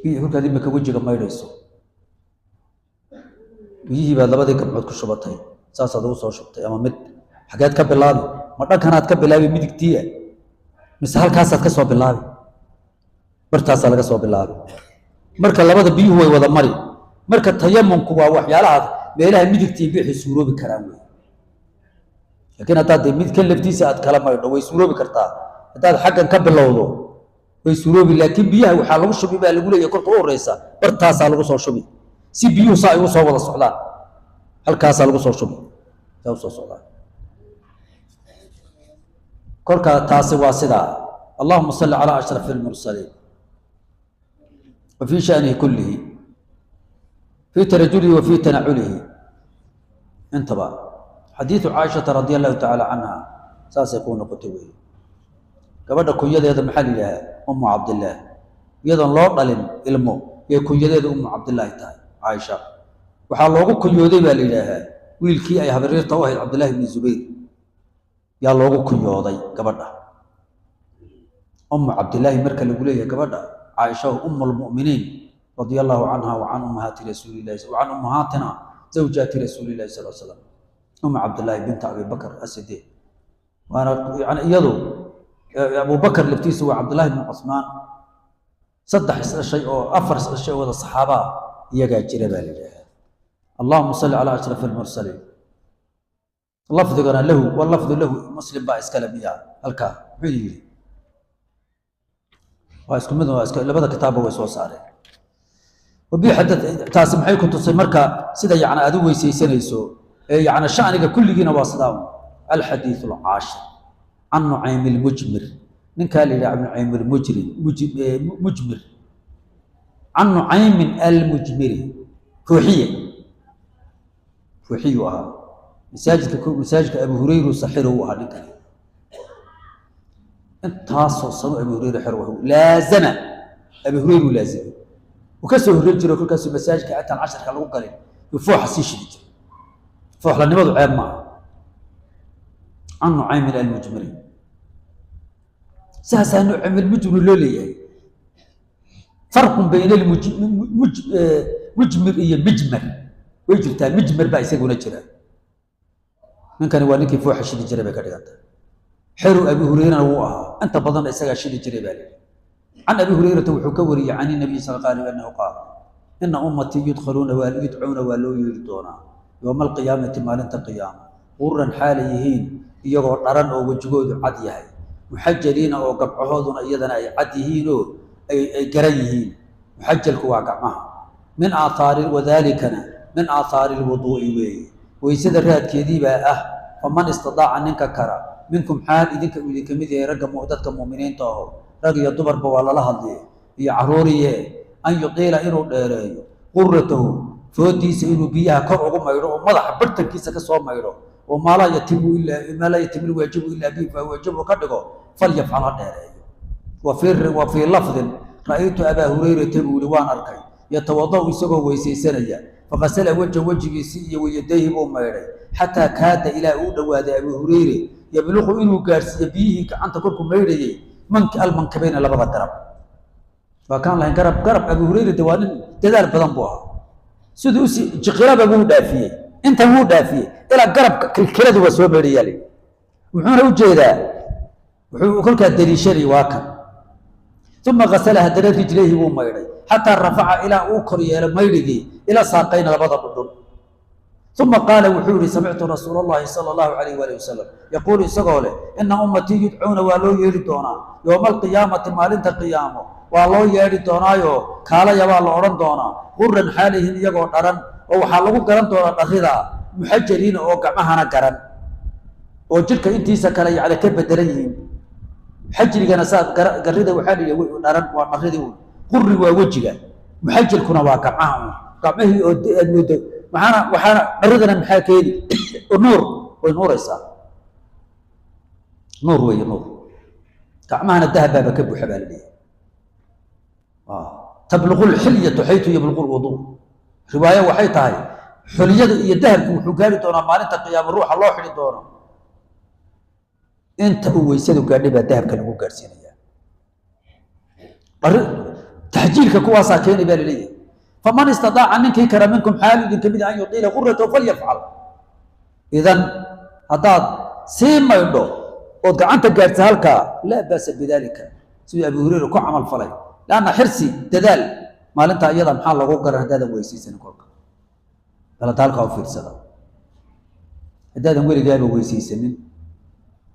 Bidix kolkaad imika wejiga maydhayso, biyihii baad labadii gabcood ku shubatay, saasaad ugu soo shubtay, ama mid xageed ka bilaabi? Ma dhankanaad ka bilaabi midigtiia mise halkaasaad ka soo bilaabi? Bartaasaa laga soo bilaabi. Marka labada biyuhu way wada mari. Marka tayamunku waa waxyaalaha meelaha midigtii bixi suuroobi karaan wey. Laakiin haddaad dee mid kan laftiisa aad kala maydho way suuroobi kartaa, haddaad xaggan ka bilowdo way suuroobi. Laakiin biyaha waxaa lagu shubi baa lagu leeyahay kolka u horeysa bartaasaa lagu soo shubi, si biyuhu saa ay ugu soo wada socdaan. Halkaasaa lagu soo shubi, saa usoo socdaan. Kolka taasi waa sidaa. Allahuma salli calaa ashraf almursaliin wa fii shanihi kullihi, fii tarajulihi wa fii tanaculihi intaba. Xadiidu Caaishata radia allahu tacaala canha saasay kuu noqotay wey. Gabadha kunyadeeda maxaa la yidhaahaa? Umu Cabdillaah. Iyadoon loo dhalin ilmo yay kunyadeeda Umu Cabdillaahi tahay. Caaisha waxaa loogu kunyooday baa la yidhaahaa wiilkii ay habaryarta u ahayd, Cabdillahi bni Zubayr, yaa loogu kunyooday gabadha Umu Cabdillaahi. Marka lagu leeyahay gabadha Caaisha umu lmu'miniin radia allahu canha wa can ummahaati rasuulillahi wa can ummahaatina zawjaati rasuulillahi sal slam, Umu Cabdillaahi binta Abi Bakr Asidiiq. Waana yani iyadu Abubakar laftiisa waa Cabdullahi bni Cusmaan. Saddex isdhashay oo afar isdhashay oo wada saxaabaa iyagaa jira baa la yidhaahaa. Allahuma salli calaa ashraf almursaliin. Lafdigana lahu walafdu lahu, Muslim baa iskale miyaa? Halkaa muxuu yidhi? Waa isku mid, waa isku labada kitaabba way soo saareen. Taasi maxay ku tusay marka? Sida yacni aad u weysaysanayso Yani shaniga kulligiina waa sidaa. Alxadiidu alcaashir can Nucaym ilmujmir, ninkaa la yidhaha Nucaym almujrim mujmir, can Nucaymin almujmiri fuuxiye, fuuxiyuu ahaa masaajidka Abu Hurayru saxiro uu ahaa ninkani. Intaasoo sano Abu Hurayra xero laazama, Abu Hurayru laazimay, uu ka soo horreyn jiro. Kolkaasuu masaajidka intaan casharka lagu galin yuu fooxa sii shidi jiray. Fooxlanimadu ceeb maaha. Can Nucaymin almujmiri, saasaa Nucaym almujmir loo leeyahay. Farqun bayna mujmir iyo mijmar way jirtaa, mijmar baa isaguna jira. Ninkani waa ninkii fooxa shidi jiray bay ka dhigantay. Xeru Abi Hurayrana wuu ahaa, inta badanna isagaa shidi jiray baa lihi. Can Abi Hurayrata wuxuu ka wariyey can inabiy sal alla alay annahu qaal: ina ummatii yudkhaluuna waa yudcuuna, waa loo yeeri doonaa yowma alqiyaamati, maalinta qiyaama, quran xaalay yihiin iyagoo dharan oo wejigoodu cad yahay, muxajaliina oo gabcahooduna iyadana ay cad yihiinoo ay garan yihiin. Muxajalku waa gacmaha. Min aathaari wadaalikana min aathaari lwuduu'i weeye, weysada raadkeediibaa ah. Faman istidaaca, ninka kara, minkum xaal idinka uu idinka mid yahay, ragga dadka mu'miniinta aho, rag iyo dumarba waa lala hadliye iyo caruuriye, an yutiila, inuu dheereeyo, quratahu, foodiisa inuu biyaha kor ugu maydho oo madaxa bartankiisa ka soo maydho, oo maa laa yatimu ilaa maa laa yatimu lwaajibu ilaa bihi fahuwa ka dhigo, falyafcal, ha dheereeyo. Wa fii lafdin: ra'aytu Abaa Hurayrata, buu yihi, waan arkay, yatawada'u, isagoo weysaysanaya, faqasala wajha, wejigiisii iyo wayadayhi buu maydhay, xataa kaada, ilaa uu dhowaaday Abu Hurayre, yabluqu, inuu gaadhsiiyo biyihii gacanta korku maydhayay mank almankabayna, labada garab. Waa kaan lahayn garab garab. Abu Hurayre de waa nin dadaal badan buu ahaa. Siduu usi jiqiraba wuu dhaafiyey, intan wuu dhaafiyey ilaa garabka kilkiladu waa soo maydhayaa li. Muxuuna u jeedaa? Wuxuu kolkaa daliishanay waa kan. Uma gasala, haddana rijlayhi buu maydhay, xataa rafaca, ilaa uu kor yeelo maydhigii, ilaa saaqayna, labada dhudhun. Uma qaala, wuxuu yihi: samictu rasuula allahi sala allahu alayh waali wasalam yaquulu, isagoo leh: ina ummatii yudcuuna, waa loo yeedhi doonaa, yowma alqiyaamati, maalinta qiyaamo waa loo yeedhi doonaayo, kaalaya baa la odhan doonaa, quran xaalihin, iyagoo dharan, oo waxaa lagu garan doonaa dharridaa, muxajaliina, oo gacmahana garan oo jidhka intiisa kale yacni ka bedelan yihiin. Xajrigana saa garrida waxaa la yidhi dharan waa dharridii un, quri waa wejiga, muxajalkuna waa gacmaha un, gacmihii oo aad moodo. Maxaana waxaana dharridana maxaa keeni? Nuur, way nuuraysaa, nuur weeye, nuur. Gacmahana dahabbaaba ka buuxa baa la leeyahay. Tabluqu lxilyatu xaytu yabluqu lwuduu. Riwaayo waxay tahay xulyada iyo dahabku wuxuu gaari doonaa maalinta qiyaama ruuxa loo xidhi doono inta uu weysadu gaadhay baa dahabka lagu gaadhsiinaya. Taxjiilka kuwaasaa keenay baa laleeyahay. Faman istidaaca, ninkii kara, minkum xaal idin kamid an yutiila quratahu falyafcal. Idan haddaad sii maydho ood gacanta gaadhsa halkaa, laa ba'sa bidalika, siduu Abu Hurayra ku camal falay, lanna xirsi dadaal maalintaa iyada maxaa lagu garan haddaadan weysaysanin? Kolka balada halkaa u fiirsada. Haddaadan weligaaba weysaysanin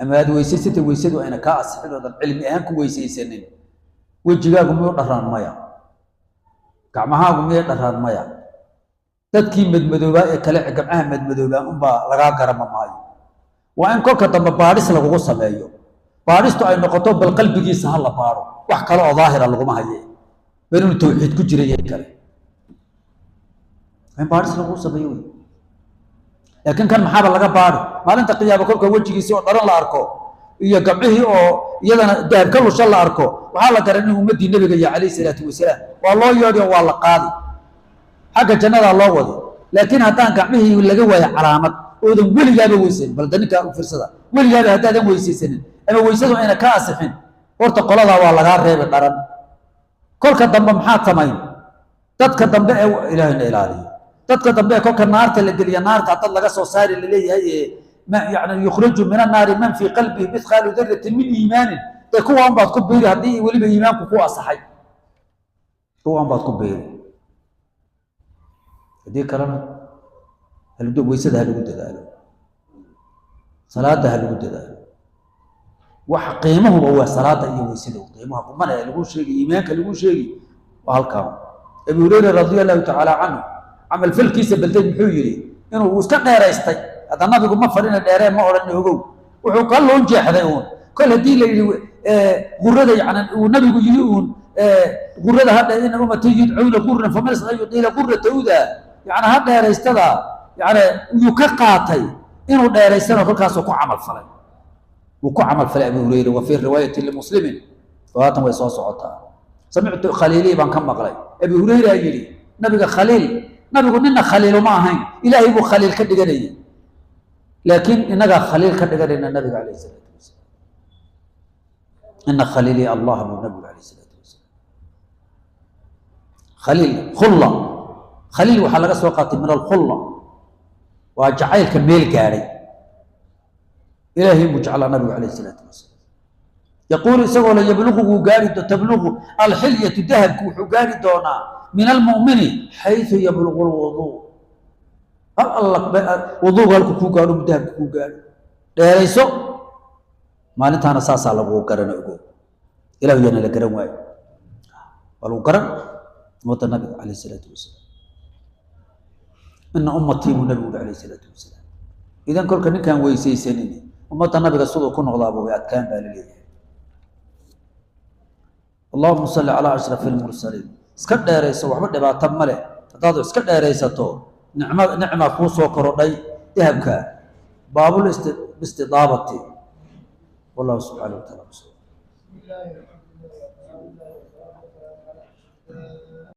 ama aad weysaysata, weysadu ayna kaa asixin oodan cilmi ahaan ku weysaysanin, wejigaagu miyuu dharaan? Maya. Gacmahaagu miyay dharaan? Maya. Dadkii madmadoobaa ee kale gacmaha madmadoobaa unbaa lagaa garama maayo. Waa in kolka dambe baadhis lagugu sameeyo, baadhistu ay noqoto bal qalbigiisa ha la baadho, wax kale oo daahira laguma haye, bal inuu tawxiid ku jira iyo kale in baadhis lagugu sameeyo wey. Laakiin kan maxaaba laga baadhi? Maalinta qiyaama kolka wejigiisii oo dharan la arko iyo gabcihii oo iyadana dahab ka lusha la arko, waxaa la garan in ummaddii nebiga iyo calayhi salaatu wasalaam. Waa loo yeedhi oo waa la qaadi, xagga jannadaa loo wadi. Laakiin haddaan gacmihii laga waayo calaamad oodan weligaaba weysanin, bal daninkaa u fiirsada, weligaaba haddaadan weysaysanin ama weysadu ayna ka asixin, horta qoladaa waa lagaa reebi dharan. Kolka dambe maxaad samayn? Dadka dambe ee ilaahayna ilaaliyo, dadka dambe ee kolka naarta la geliya, naarta dad laga soo saari laleeyahay ee yani yukhraju min annaari man fii qalbihi mithqaalu daratin min iimaanin, dee kuwaan baad ku biiri haddii weliba iimaanku ku asaxay, kuwaan baad ku biiri. Haddii kalena weysada ha lagu dadaalo, salaada ha lagu dadaalo. Waxa qiimahuba waa salaada iyo weysada. Qiimaha qumana ee lagu sheegi, iimaanka lagu sheegi waa halkaa. Abu Hurayra radia allahu tacaala canhu camalfalkiisa baldeed muxuu yidhi? Inuu iska dheeraystay hadda nabigu ma fadhina, dheeree ma odhan. Ogow, wuxuu ka loon jeexday uun kol haddii la yidhi gurada, yani uu nabigu yidhi uun gurada hadha, ina ummati yudcuuna guran faman yutiila guratawda, yani ha dheeraystada, yani yuu ka qaatay inuu dheeraystana kolkaasuu ku camal falay, wuu ku camal falay Abu Hurayra. Wa fii riwaayati limuslimin, haatan way soo socotaa. Samictu khaliilii baan ka maqlay, Abi Hurayra yidhi nabiga khaliil. Nabigu nina khaliiluma ahayn, Ilaahay buu khaliil ka dhiganayay, laakiin innagaa khaliil ka dhiganayna nabiga calayh isalaatu wasalaam. Ina khaliilii Allah buu nabigu calayh isalaatu wasalaam. Khaliil khulla, khaliil waxaa laga soo qaatay min alkhulla, waa jacaylka meel gaadhay. Ilaahay buu jeclaa nabigu calayh isalaatu wasalaam. Yaquulu isagoo la yabluqu wuu gaari, tabluqu alxilyatu, dahabku wuxuu gaari doonaa min almu'mini xaysu yabluqu lwuduu, hal alla wuduugu halku kuu gaadho mu dahabku kuu gaadho. Dheerayso, maalintaana saasaa lagu garana. Ogo, ilahu yaana la garan waayo, waa lagu garan ummadda nabiga calayh isalaatu wasalaam. Ina ummatii buu nabigu uri calayh isalaatu wasalaam. Idan kolka ninkaan weysaysanin ummadda nabiga siduu ku noqdaaba way adkaan baa la leeyahay. Allahuma salli calaa ashraf almursaliin. Iska dheerayso, waxba dhibaato ma leh. Haddaad iska dheeraysato, nicma nicmaa kuu soo korodhay dahabka. Baabul istidaabati, wallahu subxaana wa taala. بسم الله.